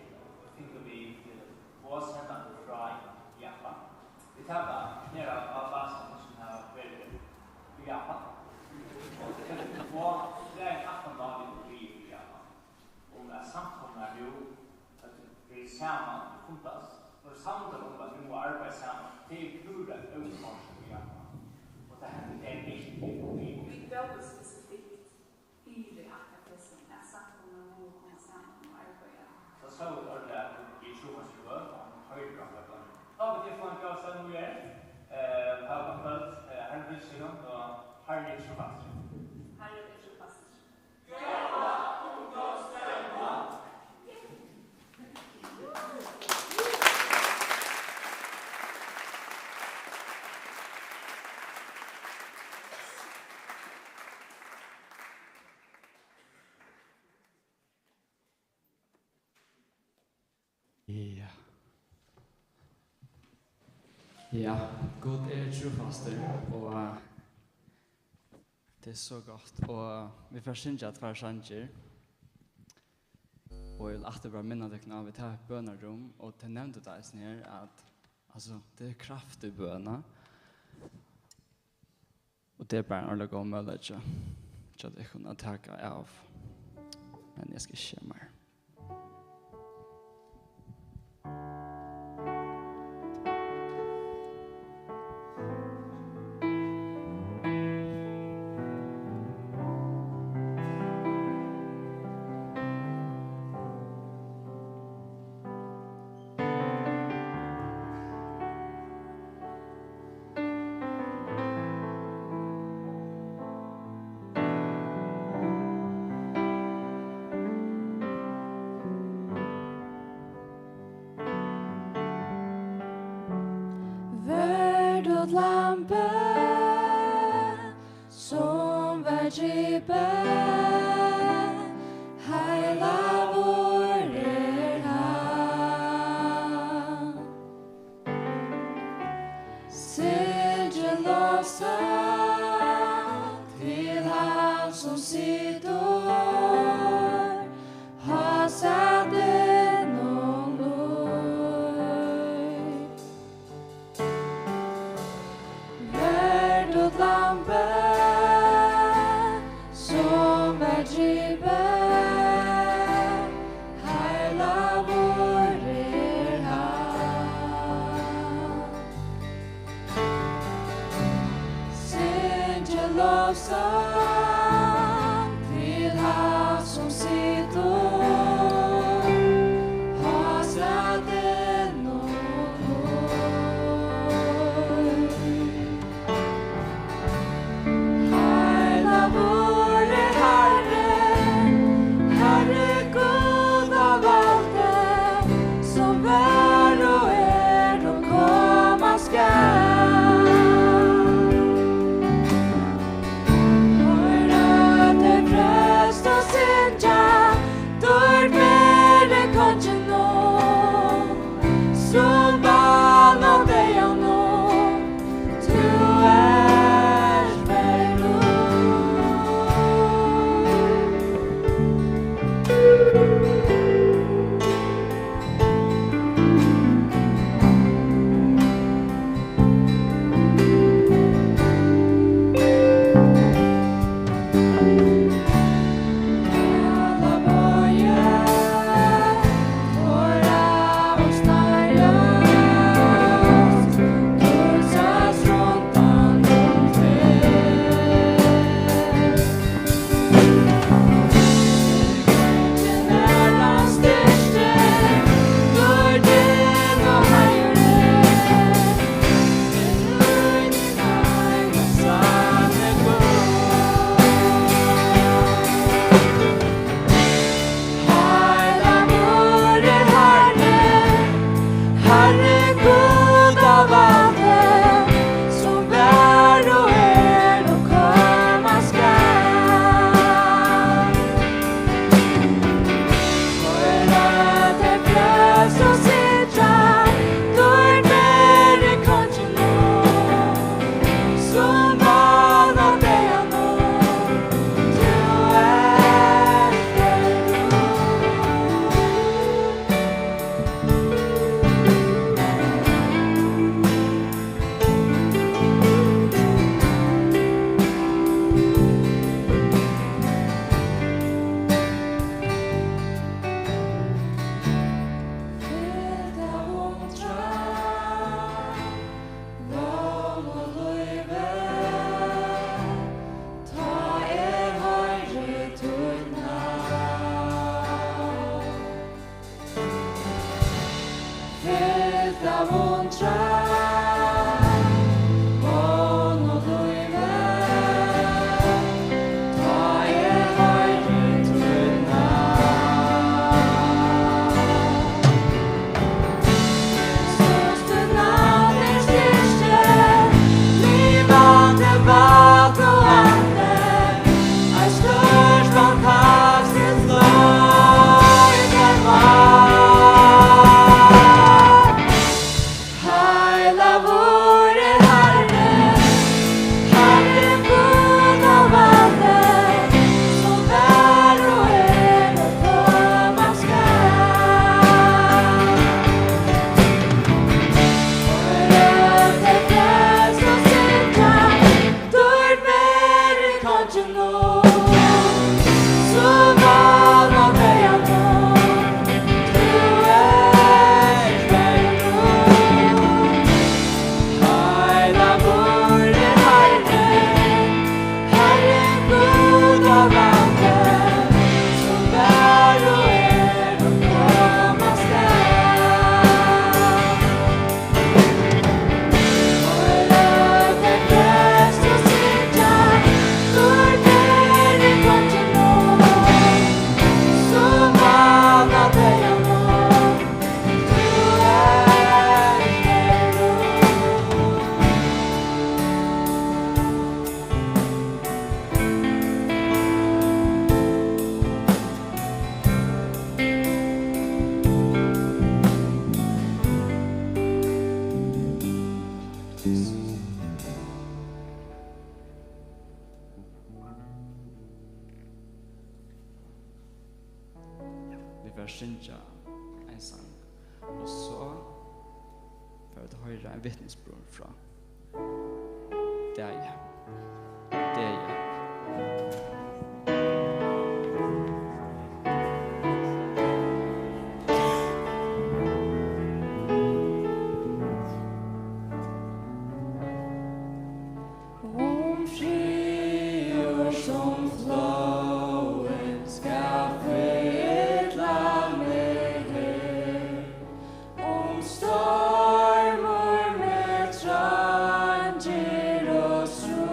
fingu vit, eh, boð sendandi frá Japan. Vit hava her á, á Básanum, sum hava verið í Japan. Og, og dagin aftaná vit vóru í Japan, um at samkomurnar nú høvdu verið saman og fundast, vóru samdar um at nú at arbeiða saman. Tað er púra óhoyrt í Japan. Og tað hendi dagin eftir, og vit, og vit bóðu spesifikt fyri akkurát tað sum at samkomurnar mugu koma saman og arbeiða. So sóu vit orðið, at vit eru trúfastir í bøn, og hann hoyrir okkara bøn. Tá vit fáa ein góð stund í her, eh, hava gott kvøld, eh, Harrin fylgir tykkum, og Harrin er trúfastur. Harrin er trúfastur. Ja. Ja, Gud er trúfastur, og, eh, tað er so gott. Og vit fara at syngja tveir sangir. Og eg vil aftur bara minna tykkum á, vit hava eitt bønarúm, og tey nevndu tað eisini her, at, altso, tað er kraft í bøn. Og tað er bara ein ordiliga góður møguleiki hjá tykkum at taka av. Men eg skal ikki siga meir. Út lambið, sum var dripið, heilagur er hann. Syngið lovsang til hann, sum situr á sætinum í. Verd út lambið, sum var dripið, heilagur er hann. Syngið lovsang til hann, sum situr á sætinum í. Heilagur er Harrin, Harri Gud alvaldi, sum var og er og koma skal. Hoyr tey frelstu syngja, dýrd veri Konginum, sum vann á deyðanum, tú ert verður. Heilagur er Harrin, Harri Gud alvaldi, sum var og er og koma skal. Hoyr tey frelstu syngja, dýrd veri Konginum, sum vann á deyðanum, tú ert verður. Fylt av undran, vón og lívi, tá eg hoyri títt navn. Fylt av undran, vón og lívi, tá eg hoyri títt navn. Størsta navn er styrki, livandi vald og andi, eitt stórt fantastiskt lív er vald. Heilagur er Harrin, Harri Gud alvaldi, sum var og er og koma skal. Hoyr tey frelstu syngja, dýrd veri Konginum, sum vann á deyðanum, tú ert verður. Ja, ein sang. Og so fara vit at hoyra ein vitnisburð frá Degi. Degi. Um friður, sum flóðin skal fylla meg her, um stormur meg treingir og strýk.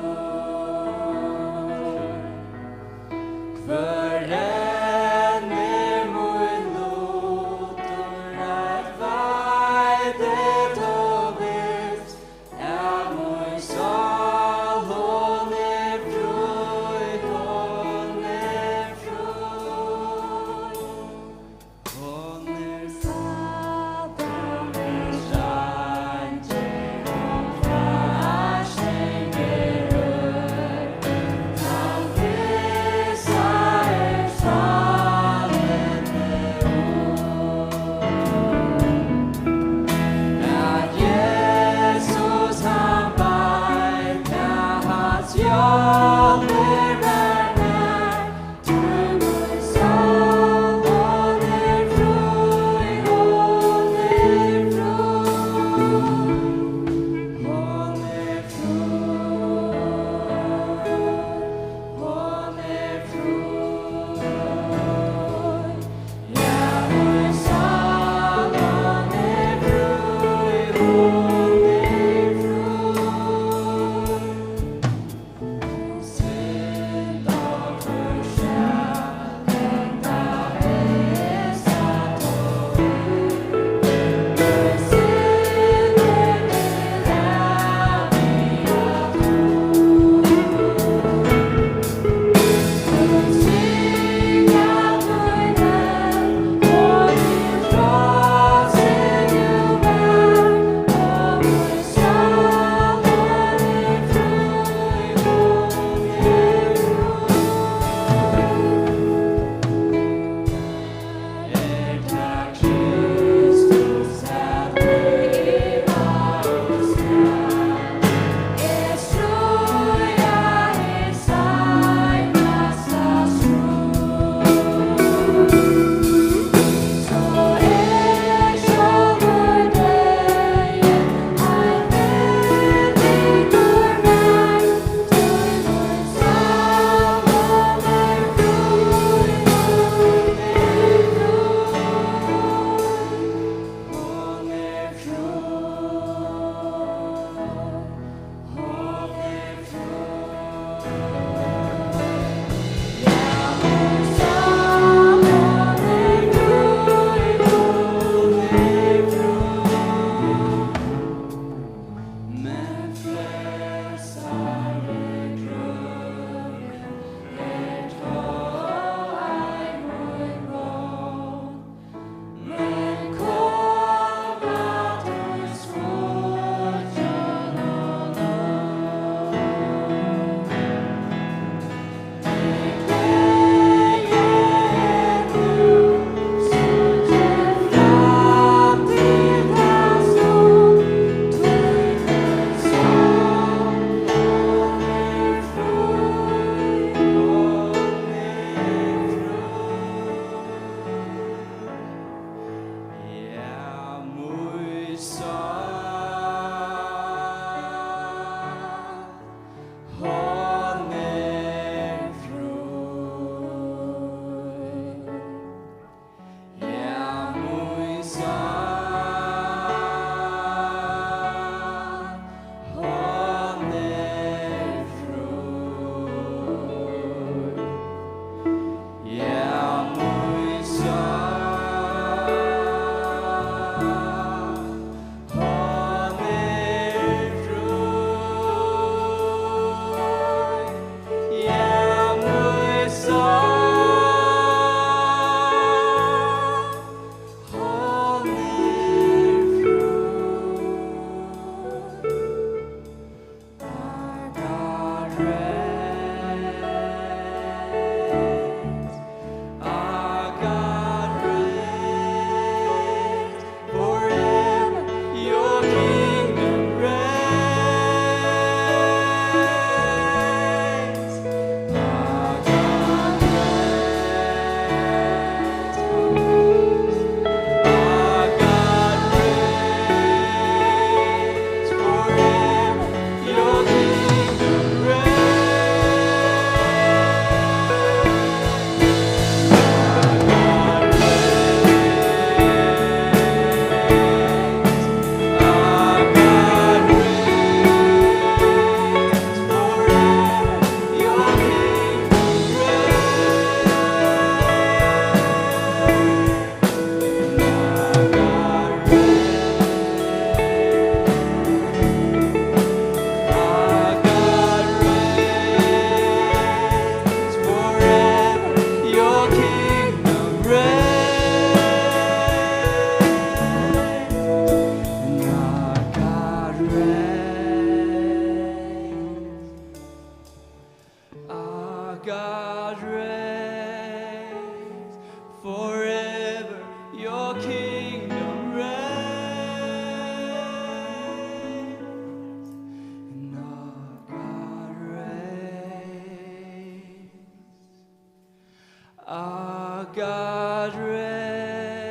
God reigns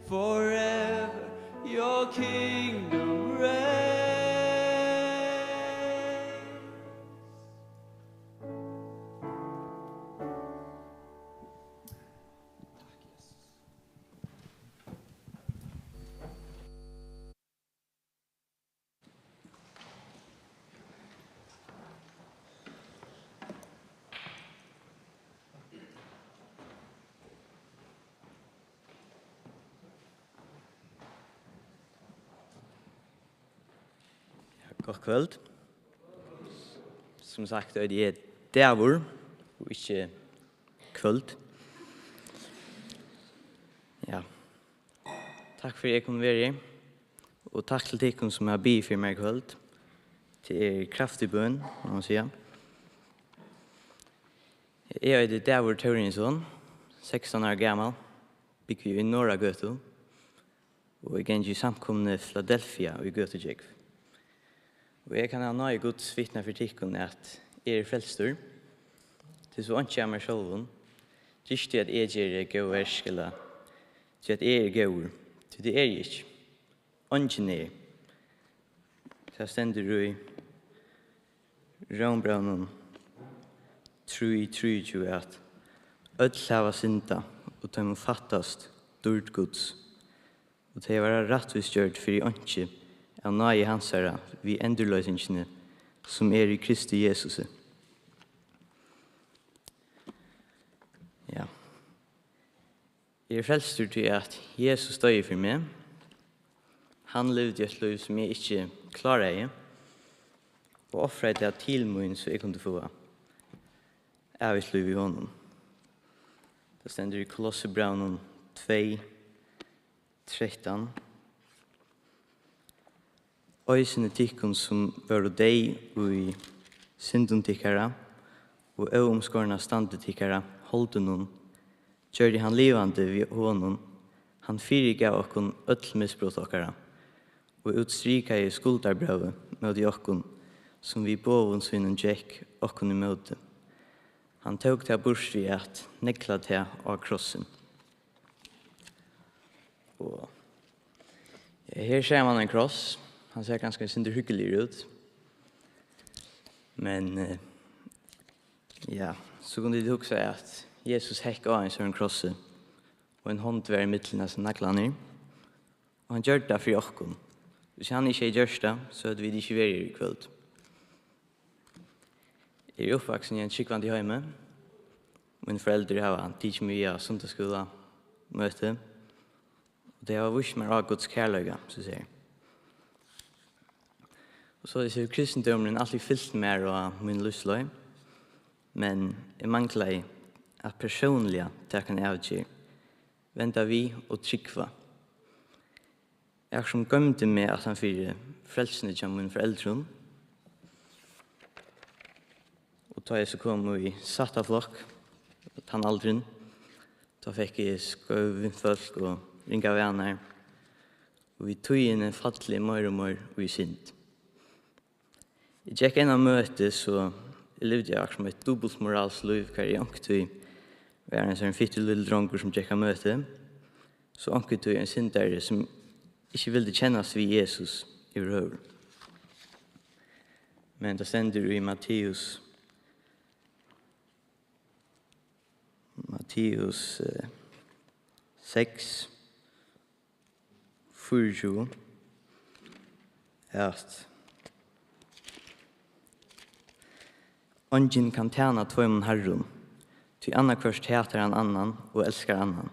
forever, your kingdom reigns. Ja, gott kvøld. Sum sagt, er tað dagur og ikki kvøld. Ja. Takk fyri, at eg kom við her. Og takk til tykkum, sum hava biðið fyri mær í kvøld. Tað er kraftig bøn, má man siga. Eg eiti Dagur Thórinsson, sekstan ára gamal, búgvi í Norðragøtu, og eg gangi í samkomuni Filadelfia í Gøtugjógv. Og eg kann av náði Guds vitna fyri tykkum, at eg eri frelstur. Tað er so einki av mær sjálvum, ikki tí, at eg geri góð verk, ella tí, at eg eri góður, tí tað eri eg ikki. Eingin er. Tað stendur í Rómbrævinum trý trýogtjúgu, at øll hava syndað, og teimum fattast dýrd Guds, og tey verða rættvísgjørd fyri einki av náði hansara við endurloysingini, sum er í Kristi Jesusi. Ja. Eg eri frelstur, tí at Jesus doyði fyri meg. Hann livdi eitt lív, sum eg ikki kláraði, og ofraði tað til mín, so eg kundi fáa ævigt lív í honum. Tað stendur í Kolossebrævinum tvey trettan: Eisini tykkum, sum vóru deyð í syndum tykkara og óumskorna standi tykkara, holdinum, gjørdi hann livandi við honum. Hann fyrigav okkum øll misbrot okkara og útstrikaði skuldarbróvið móti okkum, sum við boðum sínum gekk okkum ímóti. Hann tók tað burtur við at negla tað á krossin. Og, ja, her sær man ein kross. Hann sær kanska eitt sindur hyggiligur út. Men, eh, ja, so kundu vit hugsa, at Jesus hekk á ein sånn krossi, og ein hond var ímillum hasar naglarnar. Og hann gjørdi tað fyri okkum. Hvis hann ikki hevði gjørt tað, so høvdu vit ikki verið her í kvøld. Eg eri uppvaksin í ein trúgvandi heimi. Míni foreldur hava tikið meg við á sunnudagsskúlamøti, og tey hava víst mær á Guds kærleika, so sigur. Og soleiðis hevur kristindómurin altíð fylgt mær á míni lívsleið, men eg manglaði at persónliga taka eina avgerð, venda við og trúgva. Eg sum goymdi meg aftan fyri frelsuni hjá mínum foreldrum. Og tá eg so kom í sætta flokk, tann aldurin, tá fekk eg skeiv vinfólk og ringar vanar. Og við tíðini falli eg meir og meir í synd. Eg gekk enn á møti, so eg livdi akkurát sum eitt dupult moralskt lív, har eg onkuntíð var ein sånn fittur lítið drongur, sum gekk á møti, so onkuntíð ein syndari, sum ikki vildi kennast við Jesus yvirhøvur. Men tað stendur í Matteus, Matteus, eh, seks, fýraogtjúgu, at eingin kann tæna tveimum harrum, tí annaðhvørt hatar hann annan og elskar annan,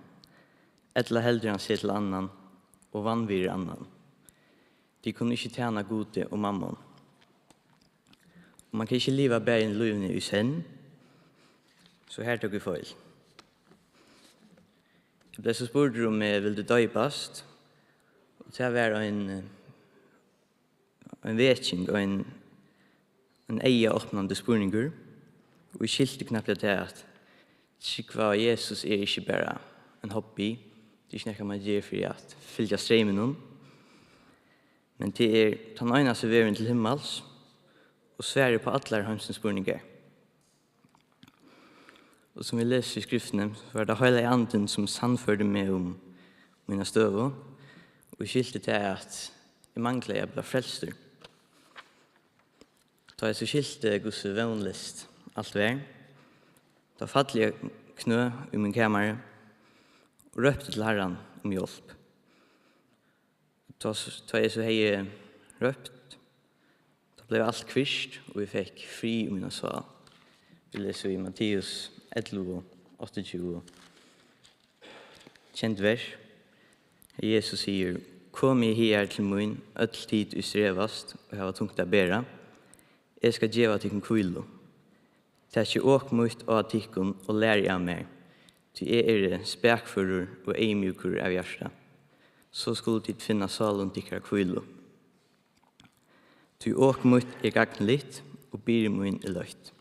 ella heldur hann seg til annan og vanvirðir annan. Tit kunnu ikki tæna Gudi og Mammon. Og man kann ikki liva bæði lívini í senn, so har tók eg feil. Eg bleiv so spurdur, um eg vildi doypast, og tað var ein, ein veking, ein, ein eygaopnandi spurningur, og eg skilti knappliga tað, at trúgva á Jesus er ikki bara ein hobby, tað er ikki nakað, man ger fyri at fylgja streyminum, men tað er tann einasti vegurin til himmals og svarið upp á allar heimsins spurningar. Og sum vit lesa í skriftini, so var tað Heilagi Andin, sum sannførdi meg um mína støðu, og eg skilti tað, at eg manglaði at blíva frelstur. Tá eg so skilti, hvussu vónleyst alt var, tá falli eg á knø í mínum kamari og rópti til Harran um hjálp. Tá s-, tá eg so hevði rópt, tá bleiv alt kvirt, og eg fekk frið í mína sál. Vit lesa í Matteus ellivu, áttaogtjúgu, kend vers, har Jesus sigur: "Komið higar til mín, øll tit, ið strevast og hava tungt at bera, eg skal geva tykkum hvílu. Takið ok mítt á tykkum og lærið av mær, tí eg eri spakførur og eyðmjúkur av hjarta. So skulu tit finna sálum tykkara hvílu. Tí ok mítt er gagnligt, og byrði mín er løtt."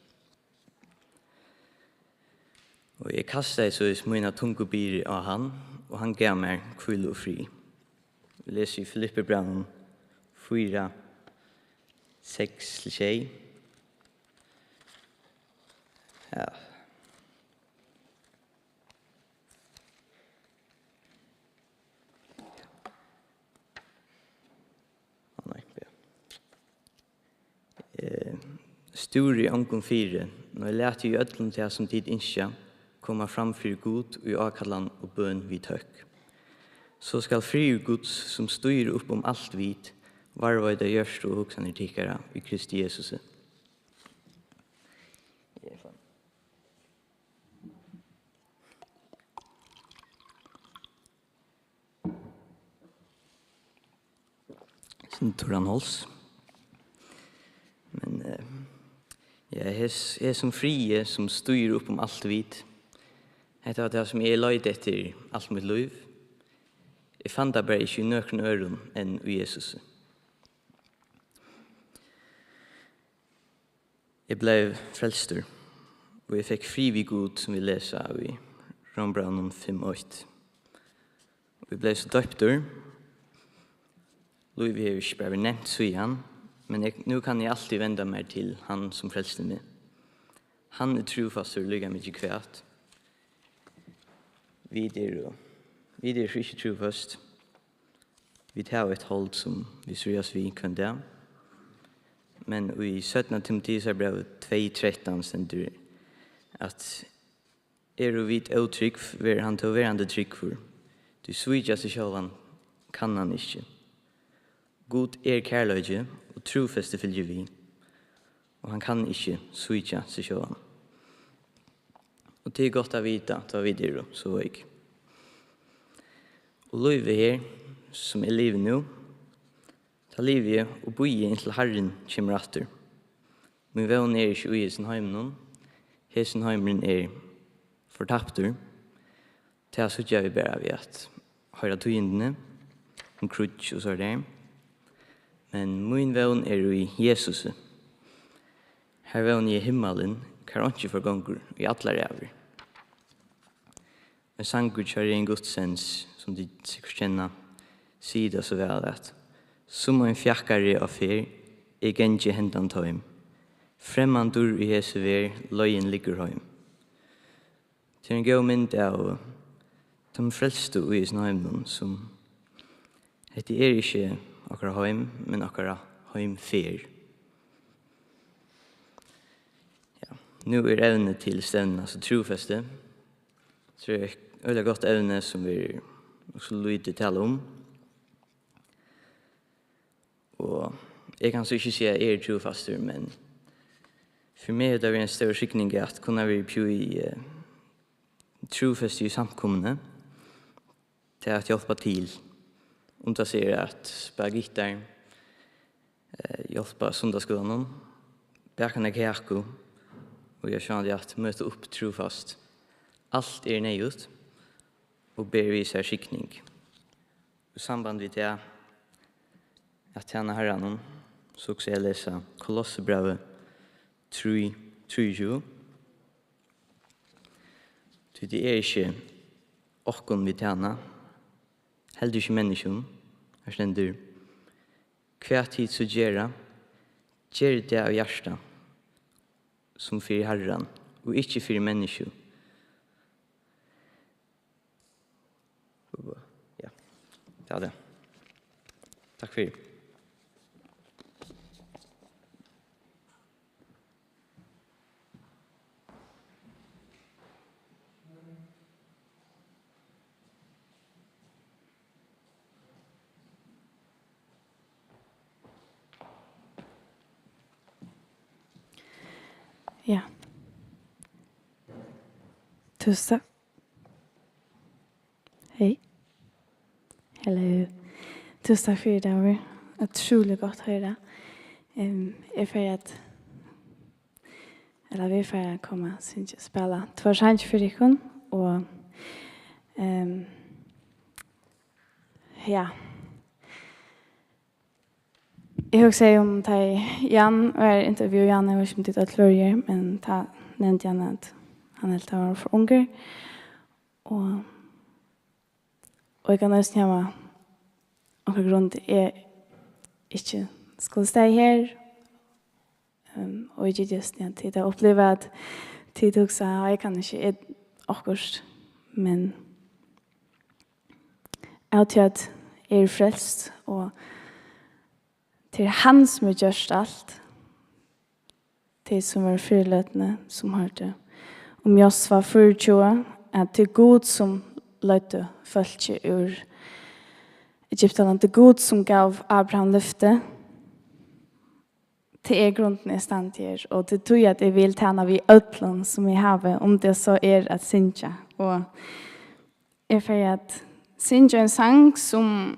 Og eg kastaði soleiðis mína tungu byrði á hann, og hann gav mær hvílu og frið. Vit lesa í Filippibrævinum fýra, seks til sjey. Ja. Á, nei, bíða. Eh, stúrið ongum fyri, nei, latið í øllum tað, sum tit ynskja, koma fram fyri Gud í ákallan og bøn við tøkk. So skal friður Guds, sum stígur upp um alt vit, varðveita hjørtu og hugsanir tykkara í Kristi Jesusi. Sindur turran háls. Men, eh, ja, hes-, hesin friður, sum stígur upp um alt vit, hetta var tað, sum eg leitaði eftir alt mítt lív. Eg fann tað bara ikki í nøkrum øðrum enn í Jesusi. Eg bleiv frelstur, og eg fekk frið við Gud, sum vit lesa í Rómbrævinum fimm eitt. Og eg bleiv so doyptur. Lívið hevur ikki bara verið nevnt síðan, men eg, nú kann eg altíð venda mær til hann, sum frelsti meg. Hann er trúfastur líka mikið hvat. Vit eru, vit eru ikki trúføst. Vit hava eitt hold, sum vit stríðast við hvønn dag. Men í seinna Timoteusarbrævi tvey trettan stendur, at eru vit ótrúgv, verður hann tó verandi trúgvur, tí svíkja seg sjálvan kann hann ikki. Gud er kærleiki, og trúfesti fylgir við, og hann kann ikki svíkja seg sjálvan. Og tað er gott at vita, tá vit eru so veik. Og lívið her, sum eg livi nú, tá livi eg og bíði, inntil Harrin kemur aftur. Mín vón er ikki í hesum heiminum. Hesin heimurin er fortaptur. Tað síggja vit bara við at hoyra tíðindini um kríggj og so har. Men mín vón er í Jesusi. Har vóni eg himmalin, har einki forgongur í allar ævir. Ein sangur hjá Regin Gudsens, sum tit sikkurt kenna, sigur tað so væl, at sum ein fjakkari á ferð, eg gangi hendan teim. Fremmandur í hesi verð, leiðin liggur heim. Tað er ein góð mynd av teimum frelstu í hesum heiminum, sum hetta er ikki okkara heim, men okkara heimferð. Ja, nú er evnið til stevnuna so trúfesti. So er eitt øgiliga gott evni, sum verður so lítið talað um. Og eg kann so ikki siga, at eg eri trúfastur, men fyri meg hevur tað verið ein stór signing at kunna vera í, eh, trúfesti í samkomuni. Tað at hjálpa til. Um tað so er at spæla gittar, eh, hjálpa sunnudagsskúlanum, baka eina kaku, og eg sjálvandi at møta upp trúfast. Alt er neyðugt og ber við sær signing. Í samband við tað at tæna Harranum, so hugsi eg at lesa Kolossebrævið trý, trýogtjúgu. Tí tað er ikki okkum vit tæna, heldur ikki menniskjum. Har stendur: "Hvat tit so gera, gerið tað av hjarta, sum fyri Harran, og ikki fyri menniskju, Ja, det. Takk fyri. Ja. Túsund takk. Hey. Hello. Túsund takk fyri, Dagur. Utrolig gott at hoyra. Ehm, eg fari at, ella vit fara at koma at syngja, spæla tveir sangir fyri tykkum, og, ehm, ja. Eg hugsaði um, tá ið Jan var, interview Jan, eg veit ikki, um tit øll vóru her, men tá nevndi hann, at hann helt, hann var for ungur. Og, og eg kann eisini hava onkra grund, eg ikki skuldi staðið her. Ehm, og eg giti just, ja, tit hava upplivað, at tit hugsa, «Á, eg kann ikki, eg, okkurt», men av tí at eg eri frelst, og tað er hann, sum hevur gjørt alt. Tey, sum vóru fyri løtuni, sum hoyrdu um Josva fýraogtjúgu, at tað er Gud, sum leiddi fólkið úr Egyptalandi, tað er Gud, sum gav Abraham lyfti. Tað er grundin, eg standi her, og tað er tí, at eg vil tæna við øllum, sum eg havi, um tað so er at syngja. Og eg fari at syngja ein sang, sum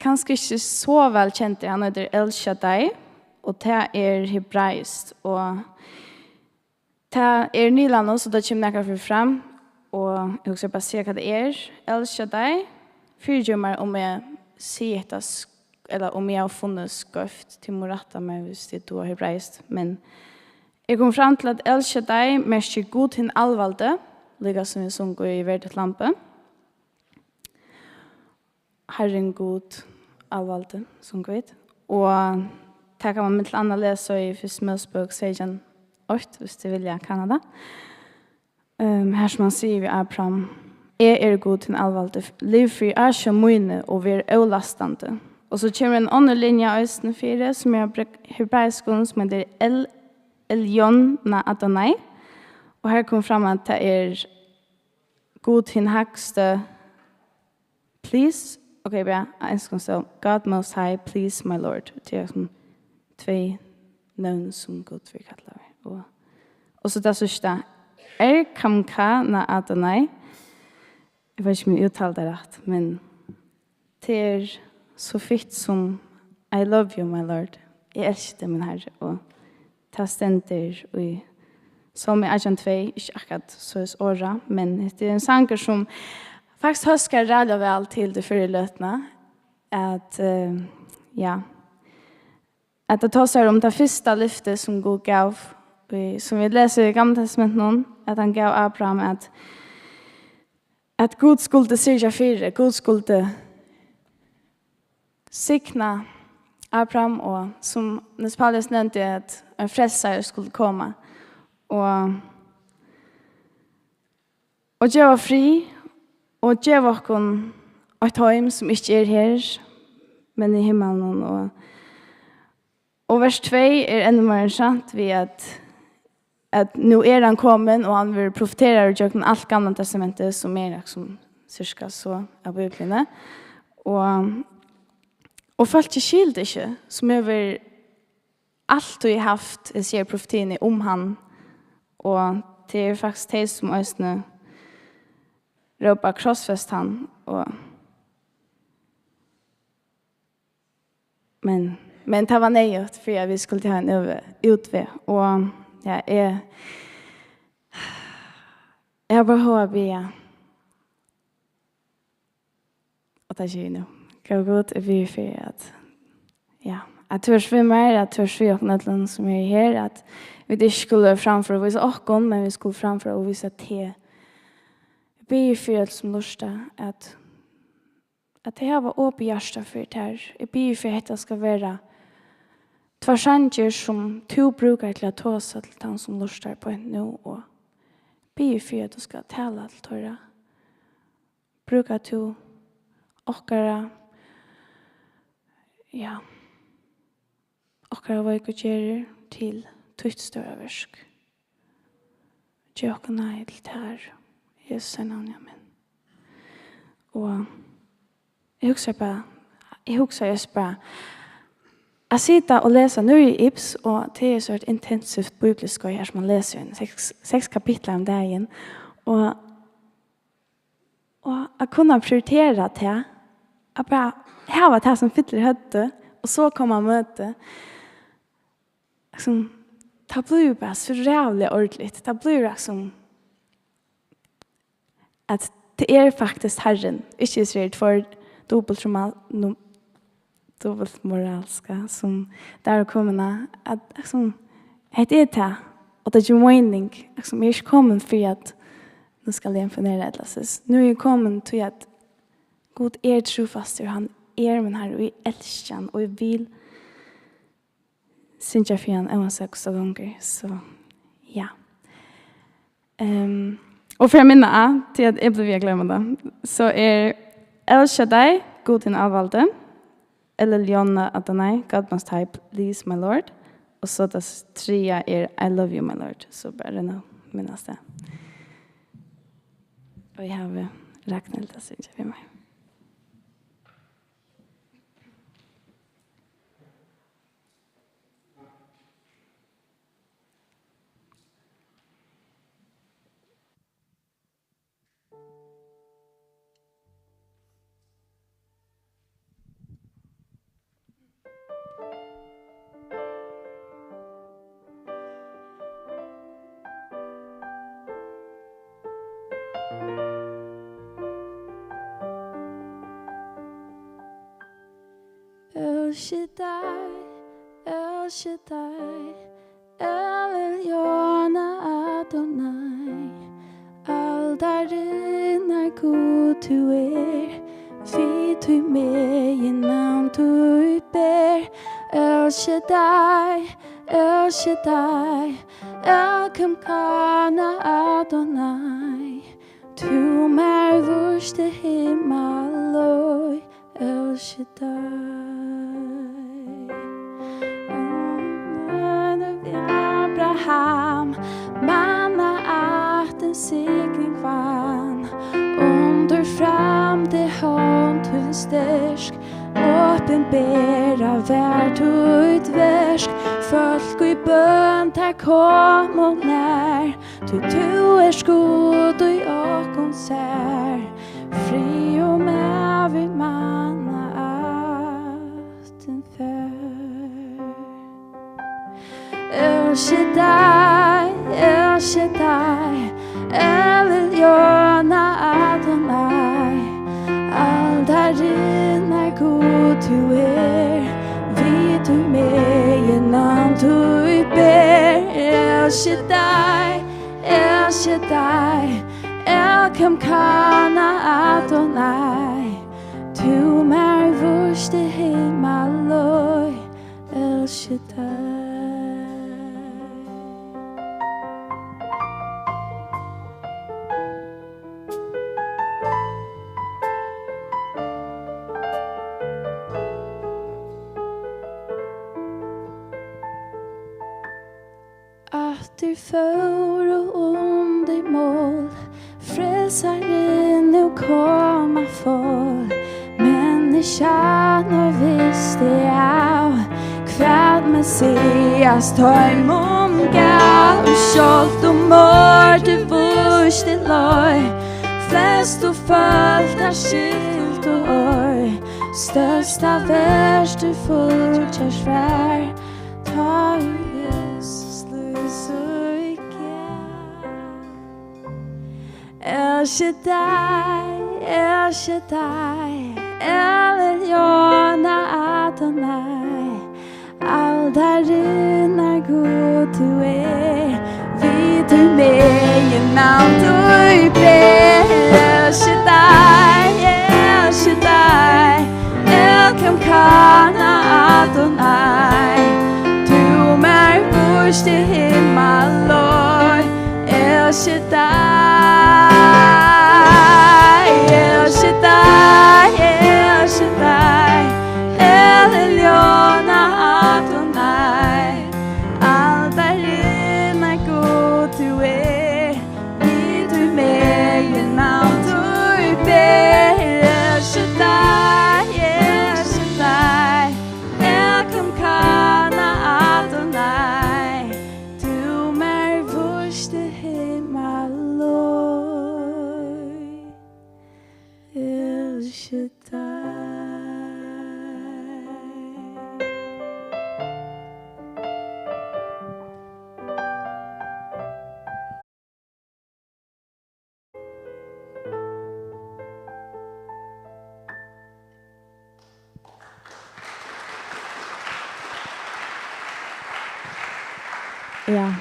kanska ikki er so væl kendur. Hann eitur El Shaddai, og tað er hebraiskt. Og tað er nýlænað, so tað kemur nakað fyri fram. Og eg hugsi bara siga, hvat tað er. El Shaddai, fyrigev mær, um eg sigi hetta sk-, ella um eg havi funnið skeivt, tit mugu rætta meg, viss tit duga hebraiskt. Men eg kom fram til, at El Shaddai merkir Gud hin alvaldi, líka sum vit sungu í Ver títt lambi. Harrin Gud alvaldi, sungu vit. Og tað kann man millum annað lesa í Fyrstu Mósebók seytjan eitt, viss tit vilja kanna tað. Ehm, har sum hann sigur við Abraham, «Eg eri Gud hin alvaldi, liv fyri ásjón míni og ver ólastandi.» Og so kemur ein onnur linja eisini fyri, sum er á brek-, hebraiskum, sum eitur El Elyon Na Adonai. Og har kom fram, at tað er Gud hin hægsti, please, ok, bra, á enskum stóð, «God Most High, please, my Lord.» Tað er sum tvey nøvn, sum Gud verður kallaður. Og, og so tað síðsta, Er Kamka Na Adonai. Eg veit ikki, um eg úttali tað rætt, men tað er so fitt sum, «I love you, my Lord.» Eg elski teg, mín Harri, og tað stendur í Sálmi átjan tvey, ikki akkurát soleiðis orðað, men hetta er ein sangur, sum faktiskt hóskar ræðuliga væl til ta fyrru løtuna, at, eh, ja, at tað tosar um tað fyrsta lyftið, sum Gud gav, í, sum vit lesa í Gamla Testamentinum, at hann gav Abraham, at, at Gud skuldi syrgja fyri, Gud skuldi signa Abraham, og sum Niels Paulus nevndi, at ein frelsari skuldi koma. Og, og geva frið, og geva okkum eitt heim, sum ikki er her, men í himmalin. Og, og vers tvey er enn meira interessant, við at, at nú er hann komin, og hann verður profeteraður gjøgnum alt Gamla Testamentið, sum er, liksom, sirka so av Bibliuni. Og, og fólkið skilur tað ikki, sum hevur altíð havt, eg sigi, profetiini um hann, og tað er faktiskt tey, sum eisini rópa, «Krossfest hann», og, men, men tað var neyðugt, fyri at vit skuldu hava ein øv-, útveg, og, ja, eg, eg havi bara hug at biðja. Og tað geri eg nú. Góði Gud, eg biði fyri, at, ja, at tú ert við mær, at tú ert við okkum øllum, sum eru her, at vit ikki skulu framføra og vísa okkum, men vit skulu framføra og vísa teg. Eg biði fyri øll, sum lurta, at, at tey hava opið hjarta fyri tær. Eg biði fyri, at hetta skal vera tveir sangir, sum tú brúkar til at tosa til tann, sum lurtar beint nú, og biði fyri, at tú skal tala til teirra. Brúkar tú okkara, ja, okkara veiku gerðir til títt stóra verk. Ger okkum náði til tær, í Jesu navni, amen. Og eg hugsaði bara, eg hugsaði just bara, at sita og lesa, nú eri eg í Ibs, og tað er so eitt intensivt bíbliuskeið her, sum man lesur inn seks, seks kapitlar um dagin, og, og at kunna prioritera tað, at bara hava tað sum fyllir høvdið, og so koma á møti, liksom, tað blívur bara so ræðuliga ordiligt, tað blívur liksom, at tað er faktiskt Harrin, ikki hesir tveir dupultmoralska, sum tað er komin á, at, liksom, hetta er tað, og tað ger meining, liksom, eg eri ikki komin fyri at nú skal eg imponera ella so, nú eri eg komin tí at Gud er trúfastur, hann er mín Harri, og eg elski hann, og eg vil syngja fyri hann, óansett hvussu tað gongur. So, ja. Ehm, og fyri at minna á, tí at eg blívi við at gloyma tað, so er El Shaddai, Gud hin ávaldi, El Elyon Adonai, God Most High, Please, my Lord, og so tað triðja er I love you, my Lord. So bara royn at minnast tað. Og eg havi Ragnhild at syngja fyri meg. El Shaddai, El Shaddai, El Elyon Adonai, aldarinnar Gud tú er, við tí meginavn tú ber. El Shaddai, El Shaddai, Elkamkana Adonai, tú mær vísti himmalíð. El Shaddai. Abraham, mannaættin signing vann, undur framdi hond tín sterk, opinberað var títt verk, fólk í bøn tær komu nær, tí tú ert Gud í okkum sær. Frið og mavi manna ættin fær. El Shaddai, El Shaddai, El Elyon Adonai, aldarinnar Gud tú er, við tí meginavn tú ber. El Shaddai, El Shaddai, Elkamkana Adonai, tú mær vísti himmalíð. El Shaddai. Aftur fóru undir mál, Frelsarin nú koma fól, men eg sjá nú visti av, hvat Messias teimum gav. Sjálvt um orðið vísti leið, flestu fólk tað skiltu ei, størsta verk tú fíggjar svar. Tá ið Jesus lýsir í gær. El Shaddai, El Shaddai, El Elyon Adonai, aldarinnar Gud tú er, við tí meginavn tú ber. El Shaddai, El Shaddai, Elkamkana Adonai, tú mær vísti himmalíð. El Shaddai, El Shaddai, Ja.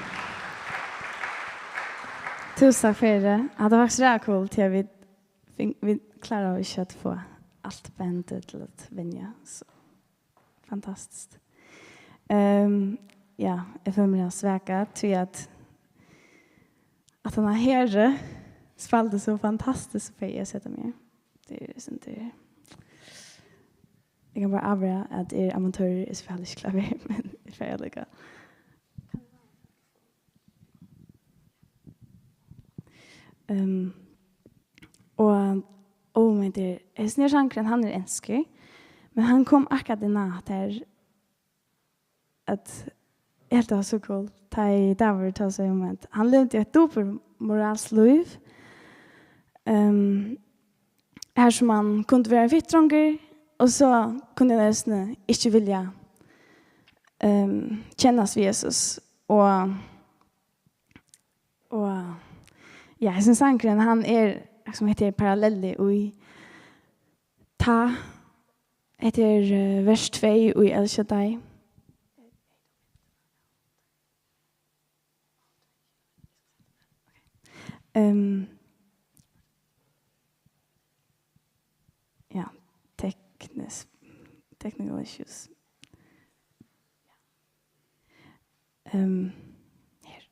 Túsund takk fyri tað. Hatta var faktiskt ræðuligt, tí at vit fing-, vit kláraðu ikki at fáa alt bandið til at venja, so fantastiskt. Ehm, ja, eg føli meg svaka, tí at, at hann her spældi so fantastiskt, so fari eg at seta meg. Tað er, sum tað er. Eg kann bara avbera, at eg eri amatør, eg spæli ikki klaver, men eg fari allíkavæl. Ehm, og, oh my dear, hesin her sangurin, hann er enskur, men hann kom akkurát inn á hatta her, at eg helt, tað var so cool, tá ið Dagur tosaði um, at hann livdi eitt dupulmoralskt lív, ehm, har sum hann kundi vera ein fittur drongur, og so kundi hann eisini ikki vilja, ehm, kennast við Jesus. Og, og, ja, hesin sangurin, hann er, sum hetta er, parallelli í tá, hetta er, eh, vers tvey í El Shaddai. Ehm, ja, teknis-, technical issues. Ehm, her.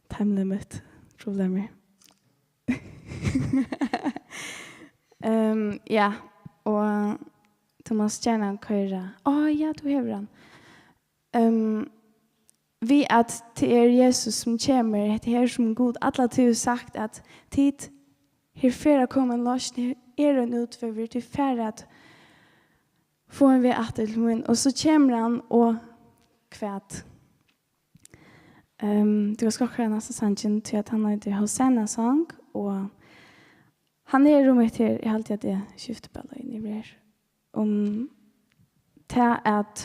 Time limit problemir. Ehm, ja, og tú mást gjarna koyra. Á, ja, tú hevur hann. Ehm, við at tað er Jesus, sum kemur, hetta her, sum Gud alla tíð hevur sagt, at tit, her fer at koma ein loysn, her er ein útvegur, tit fara at fáa ein veg aftur til mín, og so kemur hann, og hvat? Ehm, tú kanst gott koyra næsta sangin, tí at hann eitur Hosanna Song, og hann er um hetta her, eg haldi, at eg skifti bara løgin yvir her. Um tað at,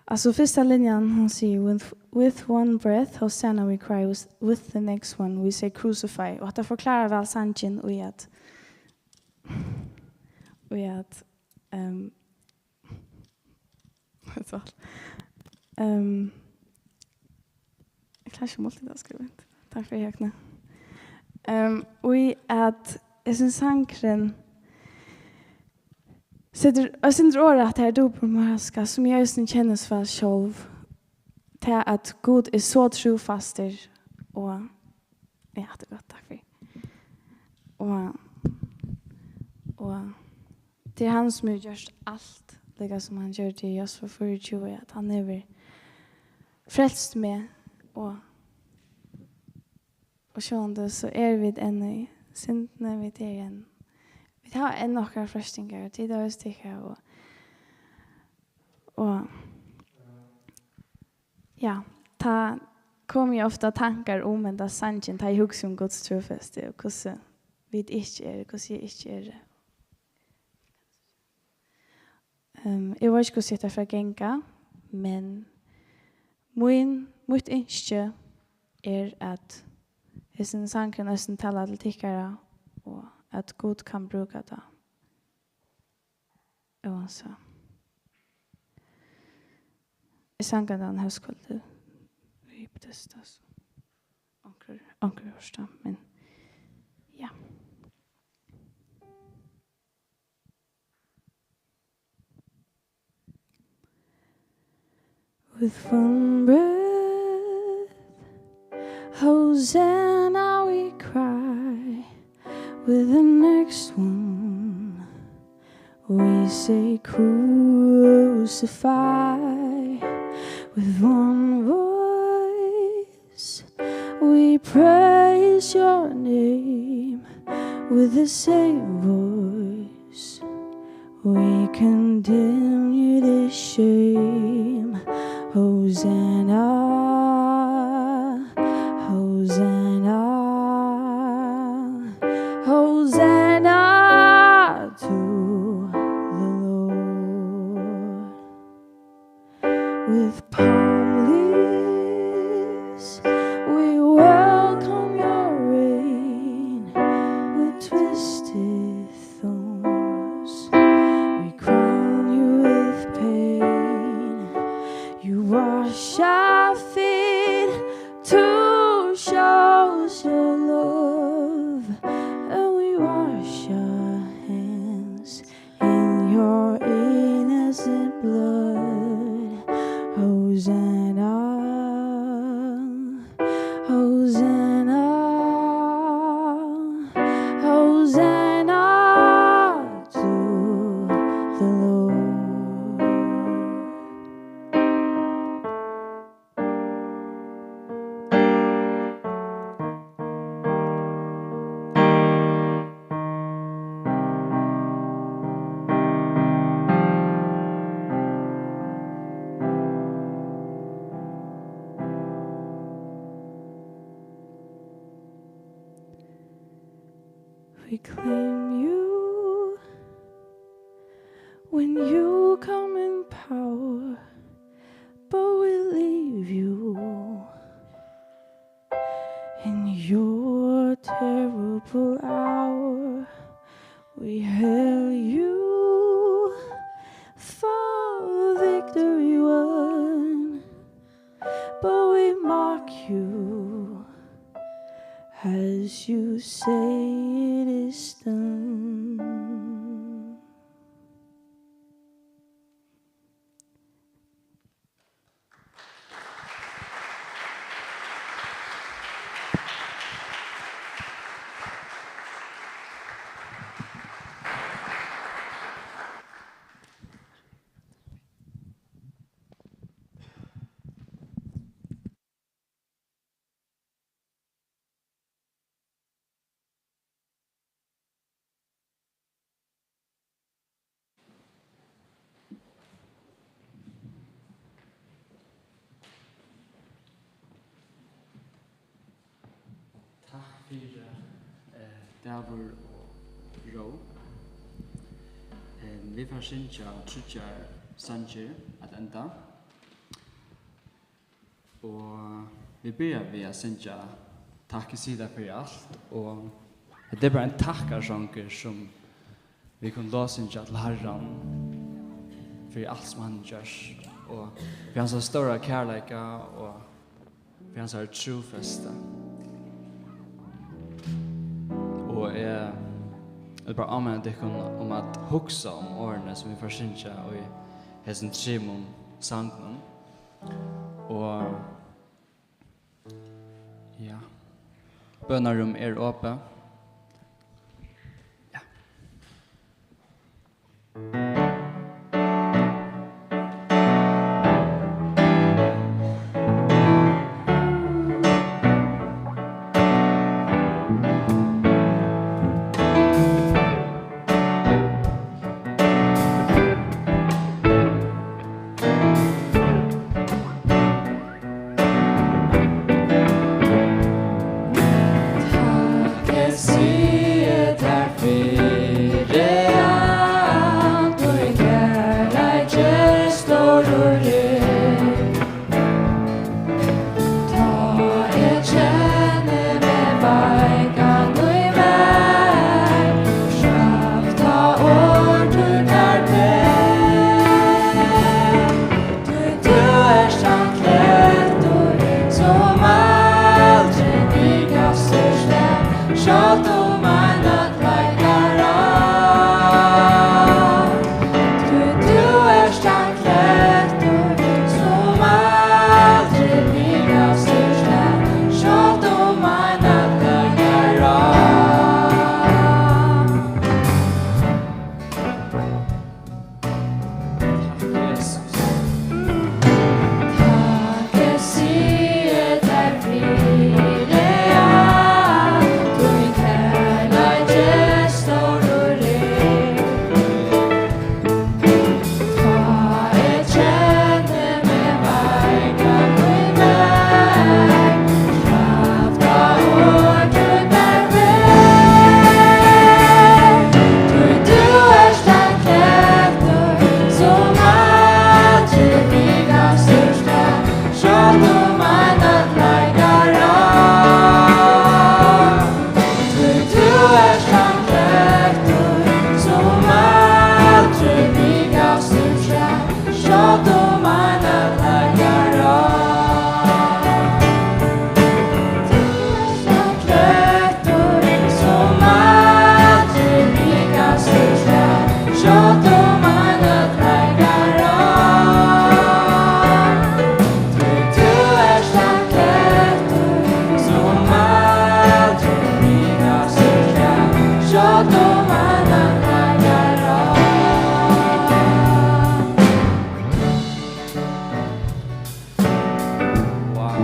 altso, fyrsta linjan, hon sigur, "With, with one breath, Hosanna we cry, with, with the next one we say, 'Crucify.'" Og hatta forklárar væl sangin, og í at, og í at, ehm, That's all. Ehm, eg klári ikki at multitaska, vent. Takk fyri, Høgni. Ehm, og í at, eg synist sangurin setir, eg synist orðið at tað er dupulmoralska, sum eg eisini kenni so væl sjálv. Tað at Gud er so trúfastur og Ja, hatta er gott, takk fyri. Og, og tað er hann, sum hevur gjørt alt, líka sum hann gjørdi í Josva fýraogtjúgu, at hann hevur frelst meg, og, og sjálvandi so eru vit enn í syndini, vit eru enn, vit hava enn okkara freistingar, og tit hava stikkað, og, og Ja, tá komu ofta tankar um henda sangin, tá eg hugsi um Guds trúfesti og hvussu vit ikki eru, hvussu eg ikki eri. Ehm, eg veit ikki, hvussu hetta fer at ganga, men mín, mítt ynski er, at hesin sangurin eisini talar til tykkara, og at Gud kann brúka tað. Og so. Eg sang hana hóskvøldið í Bethesda, so onkur, onkur hoyrdi, men ja. With one breath, Hosanna we cry. With the next one, we say, "Crucify." With one voice, we praise your name. With the same voice, we condemn you to shame. Hosanna, Hosanna, Hosanna to the Lord. With palm leaves, we welcome your reign. With twisted thorns, Wash your hands in your innocent blood. Hosanna, Hosanna, Hosanna to the Lord. We claim you when you come in power, but we leave you in your terrible hour. We hail you for victory won, but we mock you as you say it is done. Takk fyri, eh, Dagur og Ró. Eh, vit fara at syngja tríggjar sangir at enda. Og vit byrja við at syngja Takk, eg sigi tær fyri alt, og hetta er bara ein takkarsangur sum vit kunnu lovsyngja til Harran fyri alt sum hann hevur gjørt, og fyri hansara stóra kærleika og fyri hansara trúfesti. Og eg vil bara áminna tykkum um at hugsa um orðini sum vit fara at syngja í hesum trimum sangunum. Og ja, bønarúm er opið. Ja. Sjálvum hann hann klárar á. Wow.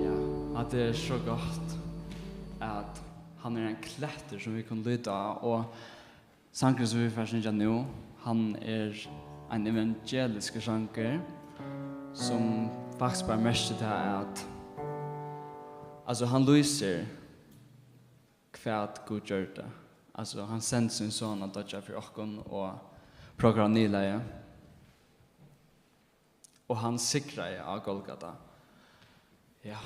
Ja, hatta er so gott, at hann er ein klettur, sum vit kunnu líta á, og sangurin, sum vit fara at syngja nú, hann er ein evangeliskur sangur, sum faktiskt bara merkir tað, at, altso, hann lýsir, hvat Gud gjørdi. Altso, hann sendi sín son at doyggja fyri okkum og fyri okkara niðurlagi. Og hann sigraði á Golgata. Ja.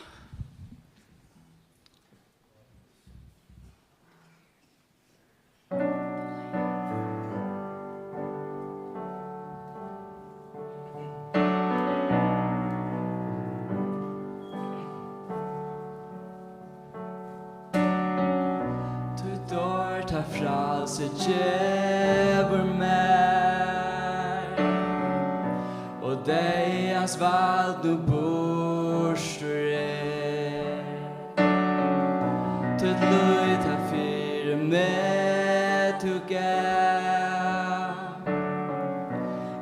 Títt orð, tað frælsi gevur mær, og deyðans vald nú burtur er. Títt lív, tað fyri meg tú gav,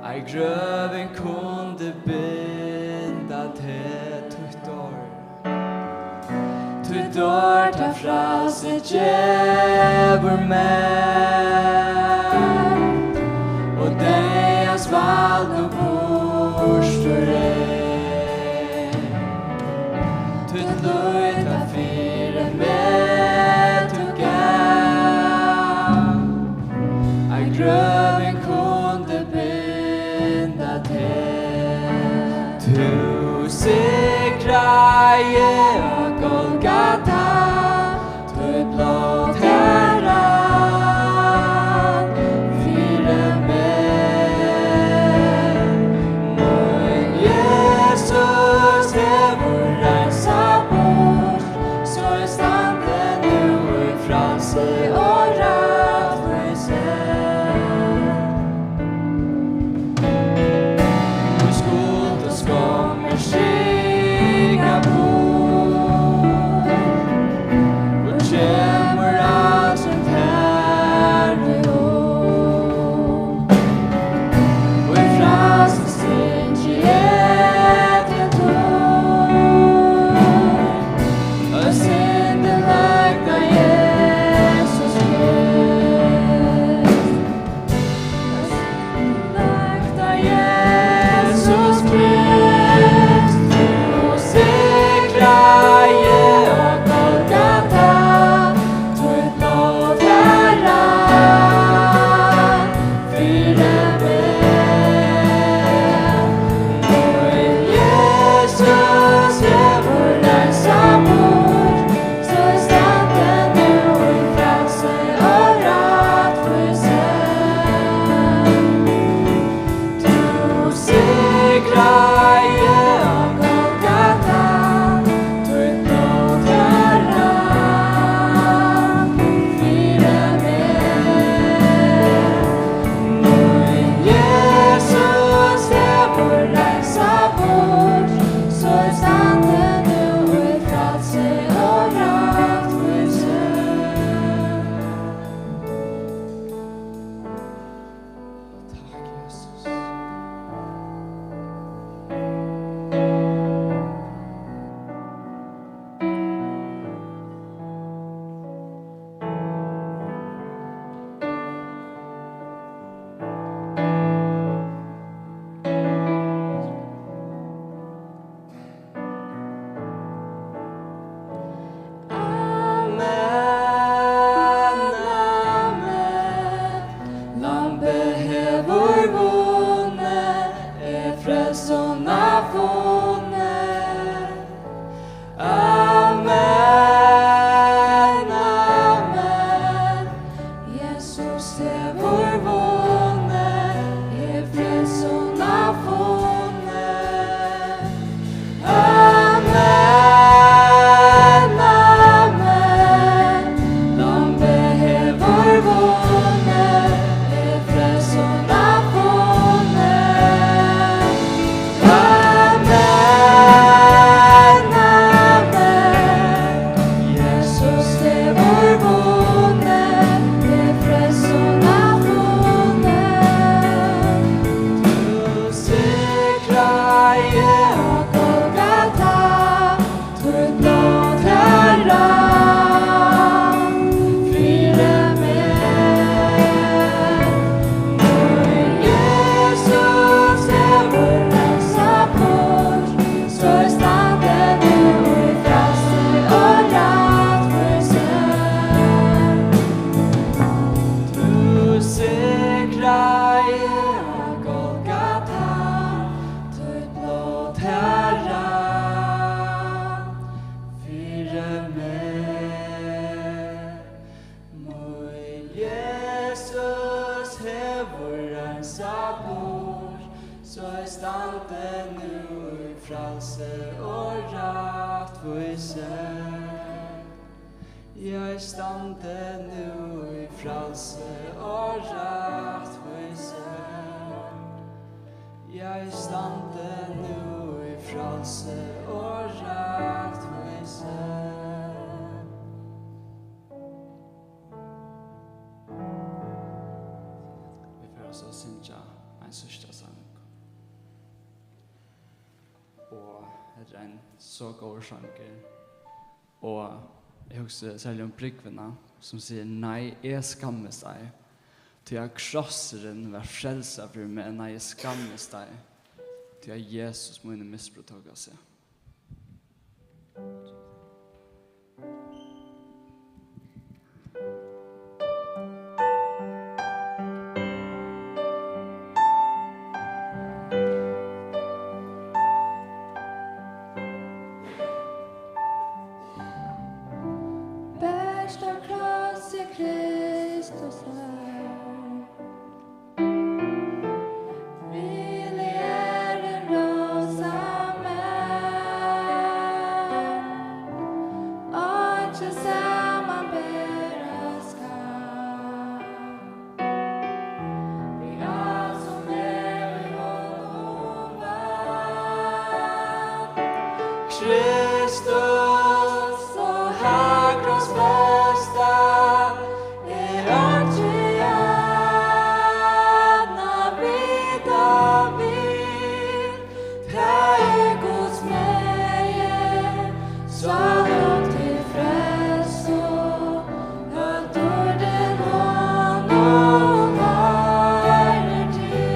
ei grøvin kundi binda teg. Títt orð, títt orð, tað frælsi gevur mær, og deyðans vald nú burtur er. Títt lív, tað fyri meg tú gav, ei grøvin kundi binda teg. Tú sigraði á Golgata, títt blóð tað rann fyri meg. Mín Jesus hevur reinsað burt, so eg standi nú í frælsi og rættvísi. Mín skuld og skomm er strikað burt. Standi nú í frælsi og rættvísi. Eg standi nú í frælsi og rættvísi. Eg standi nú í frælsi og rættvísi. Vit fara so at syngja ein síðsta sang. Og hetta er ein so góður sangur. Og eg hugsi serliga um brúgvina, sum sigur: "Nei, eg skammist ei, tí at krossurin var frelsa fyri meg. Nei, eg skammist ei, tí at Jesus míni misbrot tók á seg." Bert á krossi Kristusar. Vil eg æru rósa mær, einki samanbera skal við alt, sum er í honum vald. Kristus, so hægrast besta, er einki annað vita vit. Tað er Guds megi, sál um til frelsu, øll dýrdin honum hoyrir til.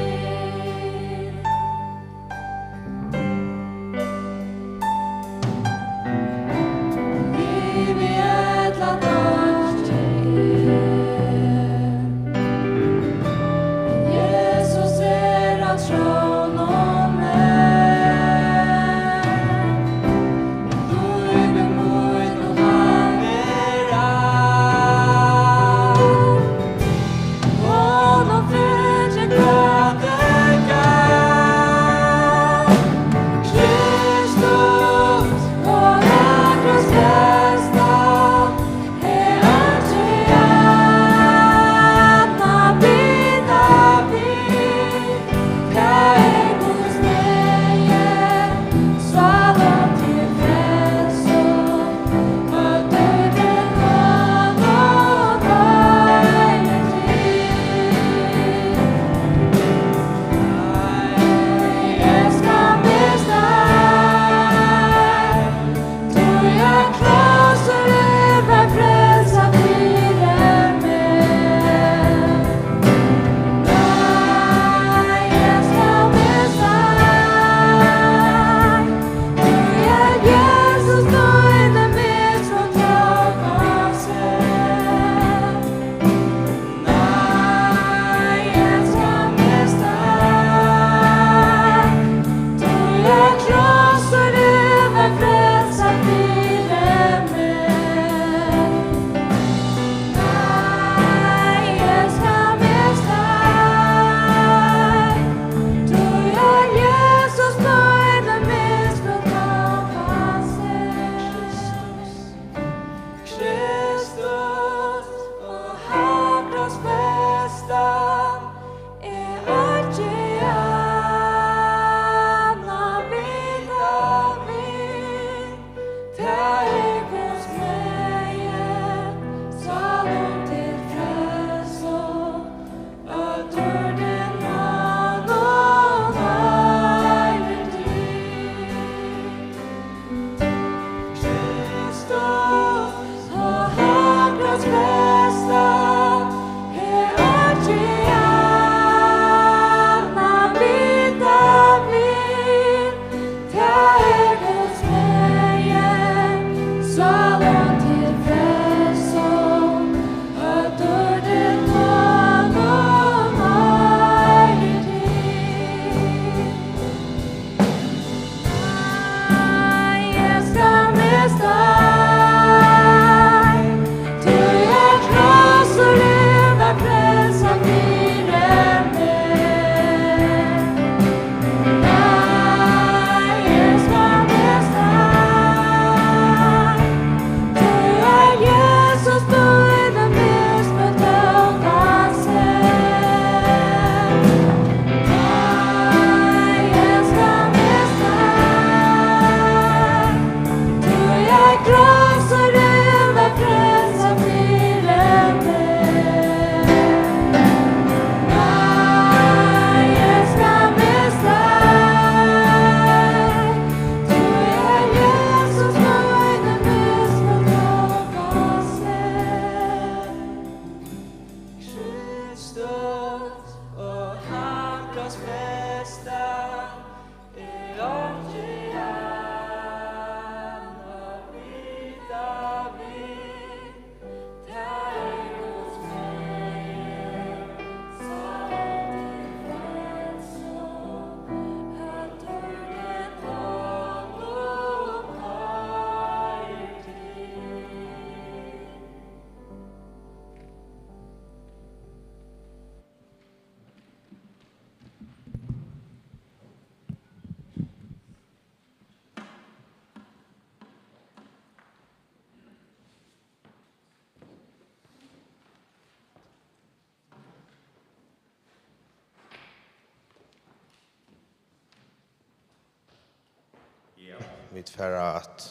Vit fara at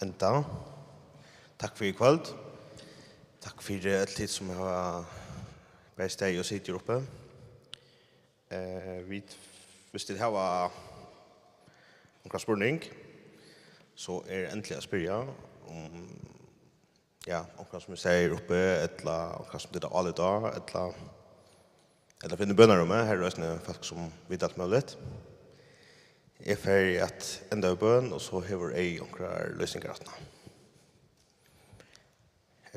enda. Takk fyri í kvøld. Takk fyri øll tit sum hava bæði staðið og sitið her uppi. Eh, vit, viss tit hava onkran spurning, so er endiliga at spyrja um, ja, onkran sum eg sigi her uppi, ella onkran sum tit hava álit á, ella, ella finna í bønarúmið, har eru eisini fólk sum vita alt møguligt. Eg fari at enda við bøn, og so hevur Ey onkrar lýsingar aftaná.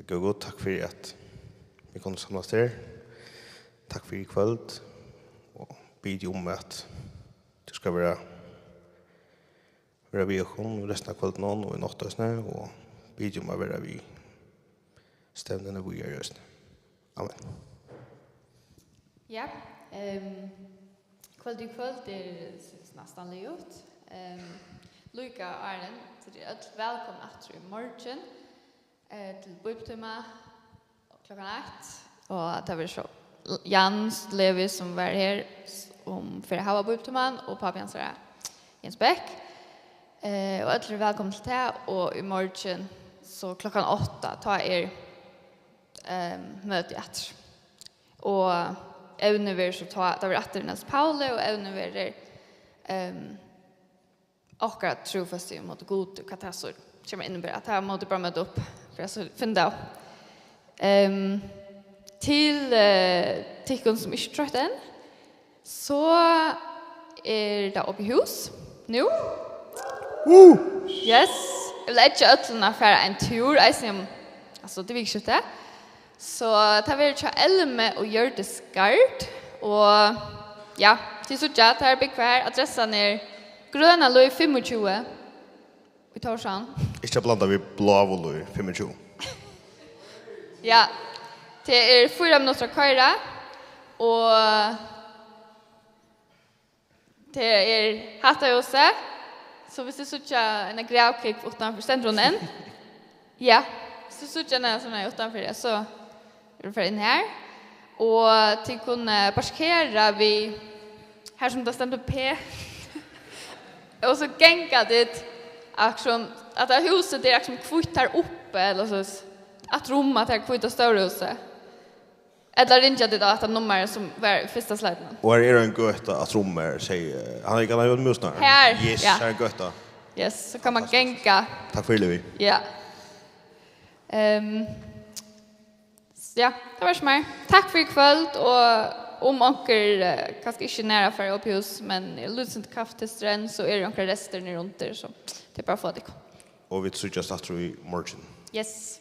Góði Gud, takk fyri at vit kunnu samlast her. Takk fyri í kvøld, og biði um at tú skal vera, vera við okkum restina av kvøldinum og í nátt eisini, og biði um at vera við stevnuni víðari eisini. Amen. Ja, ehm, kvøldið í kvøld er s-, s-, næstan liðugt. Ehm, líka áðrenn, so tit eru øll vælkomin aftur í morgin, eh, til bíbliutíma klokkan eitt. Og tað verður so Jens Levi, sum var her, s-, um, fyri at hava bíbliutíman, og pápi hansara, Jens Bech. Eh, og øll eru vælkomin til tað, og í morgin, so klokkan átta, tá er, ehm, møti aftur. Og evnið verður so tá, tað verður aftur Nils Pauli, og evnið verður, ehm, okkara trúfesti móti Gudi, hvat tað so kemur at innibera. Tað má tit bara møta upp, fyri at so finna tað av. Ehm, til, eh, tykkum sum ikki eru troytt enn, so er tað opið hús nú. Yes. Eg vil eggja øllum at fara ein túr, eisini um, altso, tað er vikuskifti. So tað verður hjá Elmu og Hjørdis Gard. Og ja, tit síggja, tað er búgva her. Adressan er Grøna Líð fimmogtjúgu í Tórshavn. Ikki at blanda við Bláu Líð fimmogtjúgu. Ja, tað er fýra minuttir at koyra, og tað er hatta húsið. So viss tit síggja eina gravkúgv uttanfyri, stendur hon enn? Ja, viss tit síggja eina sånn her uttanfyri, so eru vit fara inn her. Og tit kunnu parkera við, har sum tað stendur P. Og so ganga tit, akkurát sum at tað húsið, tað er akkurát sum hvítt har uppi, ella so, at rúma tað hvíta stóra húsið. Ella ringja tit á hetta nummarið sum var í fyrsta slidinum. Og her er ein gøta at rúma her, sigi eg. Hann er ikki, hann er jú ein músnar. Her, yes, ja. Her er ein gøta. Yes, so kann man ganga. Takk fyri, Levi. Ja. Ehm, s-, ja, tað var ikki meir. Takk fyri í kvøld, og um onkur, eh, kanska ikki nær at fara í opið hús, men er lýsandi kaffi til strend, so eru onkrar restir niðri undir, so tað er bara at fáa tykkum. Og vit síggjast aftur í morgin. Yes.